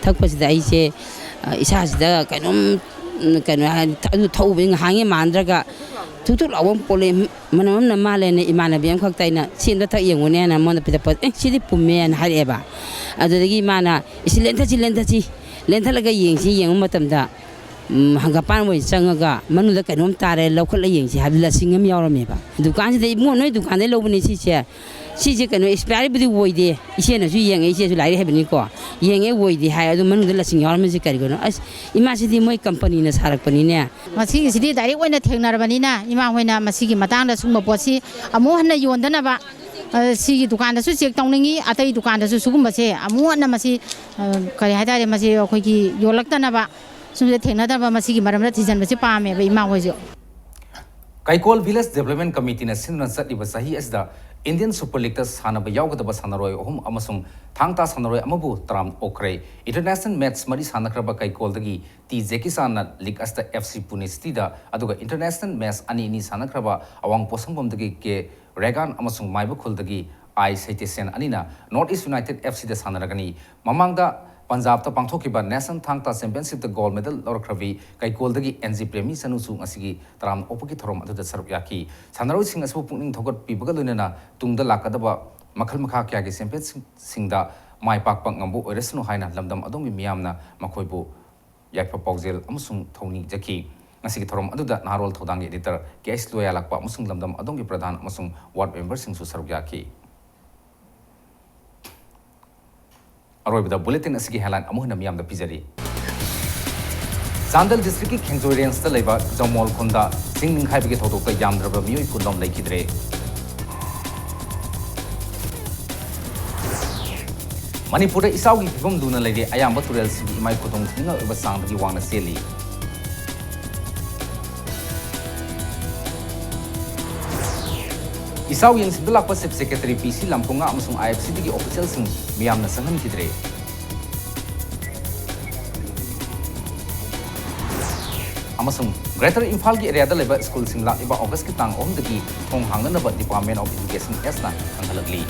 ꯊꯛꯄꯁꯤꯗ ꯑꯩꯁꯦ ꯏꯁꯥꯁꯤꯗ ꯀꯩꯅꯣꯝ, ꯀꯩꯅꯣ ꯍꯥꯏ, ꯑꯗꯨ ꯊꯛꯎꯕꯩ ꯉꯥꯏꯍꯥꯛꯉꯩ ꯃꯥꯟꯗ꯭ꯔꯒ ꯊꯨꯛ ꯊꯨꯛ ꯂꯥꯎꯕ ꯑꯃ ꯄꯣꯛꯂꯛꯑꯦ꯫ ꯃꯅꯝ ꯑꯃꯅ ꯃꯥꯜꯂꯦꯅ ꯏꯃꯥꯟꯅꯕꯤ ꯑꯃꯈꯛꯇ ꯑꯩꯅ "ꯁꯤ ꯑꯝꯇ ꯊꯛ ꯌꯦꯡꯉꯨꯅꯦ" ꯍꯥꯏꯅ ꯃꯉꯣꯟꯗ ꯄꯤꯊꯛꯄ, "ꯑꯦ, ꯁꯤꯗꯤ ꯄꯨꯝꯃꯦꯅ" ꯍꯥꯏꯔꯛꯑꯦꯕ꯫ ꯑꯗꯨꯗꯒꯤ ꯃꯥꯅ "ꯏꯁꯤ ꯂꯦꯟꯊꯠꯁꯤ, ꯂꯦꯟꯊꯠꯁꯤ, ꯂꯦꯟꯊꯠꯂꯒ ꯌꯦꯡꯁꯤ", ꯌꯦꯡꯕ ꯃꯇꯝꯗ ꯎꯝ, ꯍꯪꯒꯄꯥꯟ ꯑꯣꯏꯅ ꯆꯪꯉꯒ ꯃꯅꯨꯡꯗ ꯀꯩꯅꯣꯝ ꯇꯥꯔꯦ, ꯂꯧꯈꯠꯂ ꯌꯦꯡꯁꯤ ꯍꯥꯏꯕꯗ ꯂꯁꯤꯡ ꯑꯃ ꯌꯥꯎꯔꯝꯃꯦꯕ꯫ ꯗꯨꯀꯥꯟꯁꯤꯗ, "ꯏꯕꯨꯡꯉꯣ, ꯅꯣꯏ ꯗꯨꯀꯥꯟꯗꯩ ꯂꯧꯕꯅꯦ ꯁꯤꯁꯦ, ꯁꯤꯁꯦ ꯀꯩꯅꯣ ꯑꯦꯛꯁꯄꯥꯌꯔꯤꯕꯨꯗꯤ ꯑꯣꯏꯗꯦ", ꯏꯆꯦꯅꯁꯨ ꯌꯦꯡꯉꯦ, ꯏꯆꯦꯁꯨ ꯂꯥꯏꯔꯤꯛ ꯍꯩꯕꯅꯤꯀꯣ, ꯌꯦꯡꯉꯦ, "ꯑꯣꯏꯗꯦ" ꯍꯥꯏ꯫ "ꯑꯗꯨ ꯃꯅꯨꯡꯗ ꯂꯁꯤꯡ ꯌꯥꯎꯔꯝꯃꯤꯁꯦ ꯀꯔꯤꯒꯤꯅꯣ?" "ꯑꯁ, ꯏꯃꯥ, ꯁꯤꯗꯤ ꯃꯣꯏ ꯀꯝꯄꯅꯤꯅ ꯁꯥꯔꯛꯄꯅꯤꯅꯦ"꯫ ꯃꯁꯤꯒꯤꯁꯤꯗꯤ ꯗꯥꯏꯔꯦꯛ ꯑꯣꯏꯅ ꯊꯦꯡꯅꯔꯕꯅꯤꯅ ꯏꯃꯥ ꯍꯣꯏꯅ ꯃꯁꯤꯒꯤ ꯃꯇꯥꯡꯗ ꯁꯤꯒꯨꯝꯕ ꯄꯣꯠꯁꯤ ꯑꯃꯨꯛ ꯍꯟꯅ ꯌꯣꯟꯗꯅꯕ, ꯑ, ꯁꯤꯒꯤ ꯗꯨꯀꯥꯟꯗꯁꯨ ꯆꯦꯛ ꯇꯧꯅꯤꯡꯉꯤ, ꯑꯇꯩ ꯗꯨꯀꯥꯟꯗꯁꯨ ꯁꯤꯒꯨꯝꯕꯁꯦ ꯑꯃꯨꯛ ꯍꯟꯅ ꯃꯁꯤ, ꯑ, ꯀꯔꯤ ꯍꯥꯏꯇꯥꯔꯦ, ꯃꯁꯤ ꯑꯩꯈꯣꯏꯒꯤ ꯌꯣꯜꯂꯛꯇꯅꯕ ꯁꯨꯝꯕꯁꯦ ꯊꯦꯡꯅꯗꯕ, ꯃꯁꯤꯒꯤ ꯃꯔꯝꯗ ꯊꯤꯖꯤꯟꯕꯁꯦ ꯄꯥꯝꯃꯦꯕ ꯏꯃꯥ ꯍꯣꯏꯁꯨ꯫ ꯀꯩꯀꯣꯜ ꯚꯤꯂꯦꯖ ꯗꯤꯕꯦꯂꯞꯃꯦꯟ ꯀꯃꯤꯇꯤꯅ ꯁꯤꯟꯗꯨꯅ ꯆꯠꯂꯤꯕ ꯆꯍꯤ ꯑꯁꯤꯗ ꯏꯟꯗꯤꯌꯟ ꯁꯨꯄꯔ ꯂꯤꯒꯇ ꯁꯥꯟꯅꯕ ꯌꯥꯎꯒꯗꯕ ꯁꯥꯟꯅꯔꯣꯏ ꯑꯍꯨꯝ ꯑꯃꯁꯨꯡ ꯊꯥꯡ ꯇꯥ ꯁꯥꯟꯅꯔꯣꯏ ꯑꯃꯕꯨ ꯇꯔꯥꯝꯅ ꯑꯣꯛꯈ꯭ꯔꯦ꯫ ꯏꯟꯇꯔꯅꯦꯁꯅꯦꯜ ꯃꯦꯆ ꯃꯔꯤ ꯁꯥꯟꯅꯈ꯭ꯔꯕ ꯀꯩꯀꯣꯜꯗꯒꯤ ꯇꯤ ꯖꯦꯀꯤ ꯆꯥꯟꯅ ꯂꯤꯒ ꯑꯁꯤꯗ ꯑꯦꯐ ꯁꯤ ꯄꯨꯅꯦ ꯁꯤꯇꯤꯗ, ꯑꯗꯨꯒ ꯏꯟꯇꯔꯅꯦꯁꯅꯦꯜ ꯃꯦꯆ ꯑꯅꯤ ꯑꯅꯤ ꯁꯥꯟꯅꯈ꯭ꯔꯕ ꯑꯋꯥꯡ ꯄꯣꯠꯁꯪꯕꯝꯗꯒꯤ ꯀꯦ ꯔꯦꯒꯥꯟ ꯑꯃꯁꯨꯡ ꯃꯥꯏꯕ ꯈꯨꯜꯗꯒꯤ ꯑꯥꯏ ꯁꯩꯇꯦꯁꯦꯟ ꯑꯅꯤꯅ ꯅꯣꯔꯠ ꯏꯁ ꯌꯨꯅꯥꯏꯇꯦꯗ ꯑꯦꯐ ꯁꯤꯗ ꯁꯥꯟꯅꯔꯒꯅꯤ꯫ ꯃꯃꯥꯡꯗ ꯄꯟꯖꯥꯕꯇ ꯄꯥꯡꯊꯣꯛꯈꯤꯕ ꯅꯦꯁꯅꯦꯜ ꯊꯥꯡ ꯇꯥ ꯆꯦꯝꯄꯤꯌꯟꯁꯤꯞꯇ gold medal ꯂꯧꯔꯛꯈ꯭ꯔꯕꯤ ꯀꯩꯀꯣꯜꯗꯒꯤ and G Premi ꯆꯅꯨꯁꯨ ꯉꯁꯤꯒꯤ ꯇꯔꯥꯝꯅ ꯑꯣꯛꯄꯒꯤ ꯊꯧꯔꯝ ꯑꯗꯨꯗ ꯁꯔꯨꯛ ꯌꯥꯈꯤ꯫ ꯁꯥꯟꯅꯔꯣꯏꯁꯤꯡ ꯑꯁꯤꯕꯨ ꯄꯨꯛꯅꯤꯡ ꯊꯧꯒꯠꯄꯤꯕꯒ ꯂꯣꯏꯅꯅ ꯇꯨꯡꯗ ꯂꯥꯛꯀꯗꯕ ꯃꯈꯜ ꯃꯈꯥ ꯀꯌꯥꯒꯤ ꯆꯦꯝꯄꯤꯌꯟꯁꯤꯞꯁꯤꯡꯗ ꯃꯥꯏ ꯄꯥꯛꯄ ꯉꯝꯕ ꯑꯣꯏꯔꯁꯅꯨ ꯍꯥꯏꯅ ꯂꯝꯗꯝ ꯑꯗꯣꯝꯒꯤ ꯃꯤꯌꯥꯝꯅ ꯃꯈꯣꯏꯕꯨ ꯌꯥꯏꯐ ꯄꯥꯎꯖꯦꯜ ꯑꯃꯁꯨꯡ ꯊꯧꯅꯤꯖꯈꯤ꯫ ꯉꯁꯤꯒꯤ ꯊꯧꯔꯝ ꯑꯗꯨꯗ ꯅꯍꯥꯔꯣꯜ ꯊꯧꯗꯥꯡꯒꯤ ꯑꯦꯗꯤꯇꯔ ꯀꯦ ꯑꯩꯆ ꯂꯣꯌꯥꯂꯥꯛꯄ ꯑꯃꯁꯨꯡ ꯂꯝꯗꯝ ꯑꯗꯣꯝꯒꯤ ꯄ꯭ꯔꯙꯥꯟ ꯑꯃꯁꯨꯡ ꯋꯥꯔꯗ ꯃꯦꯝꯕꯔꯁꯤꯡꯁꯨ ꯁꯔꯨꯛ ꯌꯥꯈꯤ꯫ ꯑꯔꯣꯏꯕꯗ ꯕꯨꯂꯦꯇꯤꯟ ꯑꯁꯤꯒꯤ ꯍꯦꯗꯂꯥꯏꯟ ꯑꯃꯨꯛ ꯍꯟꯅ ꯃꯤꯌꯥꯝꯗ ꯄꯤꯖꯔꯤ꯫ ꯆꯥꯟꯗꯦꯜ ꯗꯤꯁꯇ꯭ꯔꯤꯛꯀꯤ ꯈꯦꯡꯖꯣꯏ ꯔꯦꯟꯖꯇ ꯂꯩꯕ ꯖꯃꯣꯜ ꯈꯨꯟꯗ ꯆꯤꯡ ꯅꯤꯡꯈꯥꯏꯕꯒꯤ ꯊꯧꯗꯣꯛꯇ ꯌꯥꯝꯗ꯭ꯔꯕ ꯃꯤꯑꯣꯏ ꯀꯨꯟꯔꯣꯝ ꯂꯩꯈꯤꯗ꯭ꯔꯦ꯫ ꯃꯅꯤꯄꯨꯔꯗ ꯏꯆꯥꯎꯒꯤ ꯐꯤꯕꯝ ꯂꯨꯅ ꯂꯩꯔꯦ꯫ ꯑꯌꯥꯝꯕ ꯇꯨꯔꯦꯜꯁꯤꯡꯒꯤ ꯏꯃꯥꯏ ꯈꯨꯗꯣꯡ ꯊꯤꯅꯤꯡꯉꯥꯏ ꯑꯣꯏꯕ ꯆꯥꯡꯗꯒꯤ ꯋꯥꯡꯅ ꯆꯦꯜꯂꯤ꯫ ꯏꯆꯥꯎ ꯌꯦꯡꯁꯤꯟꯕ ꯂꯥꯛꯄ Chief Secretary ꯄꯤ ꯁꯤ ꯂꯥꯝꯀꯣꯡꯉꯥ ꯑꯃꯁꯨꯡ I F C ꯗꯒꯤ officialꯁꯤꯡ ꯃꯤꯌꯥꯝꯅ ꯆꯪꯍꯟꯈꯤꯗ꯭ꯔꯦ꯫ ꯑꯃꯁꯨꯡ Greater ꯏꯝꯐꯥꯜꯒꯤ areaꯗ ꯂꯩꯕ schoolꯁꯤꯡ ꯂꯥꯛꯂꯤꯕ Augustꯀꯤ ꯇꯥꯡ ꯑꯍꯨꯝꯗꯒꯤ ꯊꯣꯡ ꯍꯥꯡꯅꯅꯕ Department of Education ꯑꯦꯁꯅ ꯈꯪꯍꯜꯂꯛꯂꯤ꯫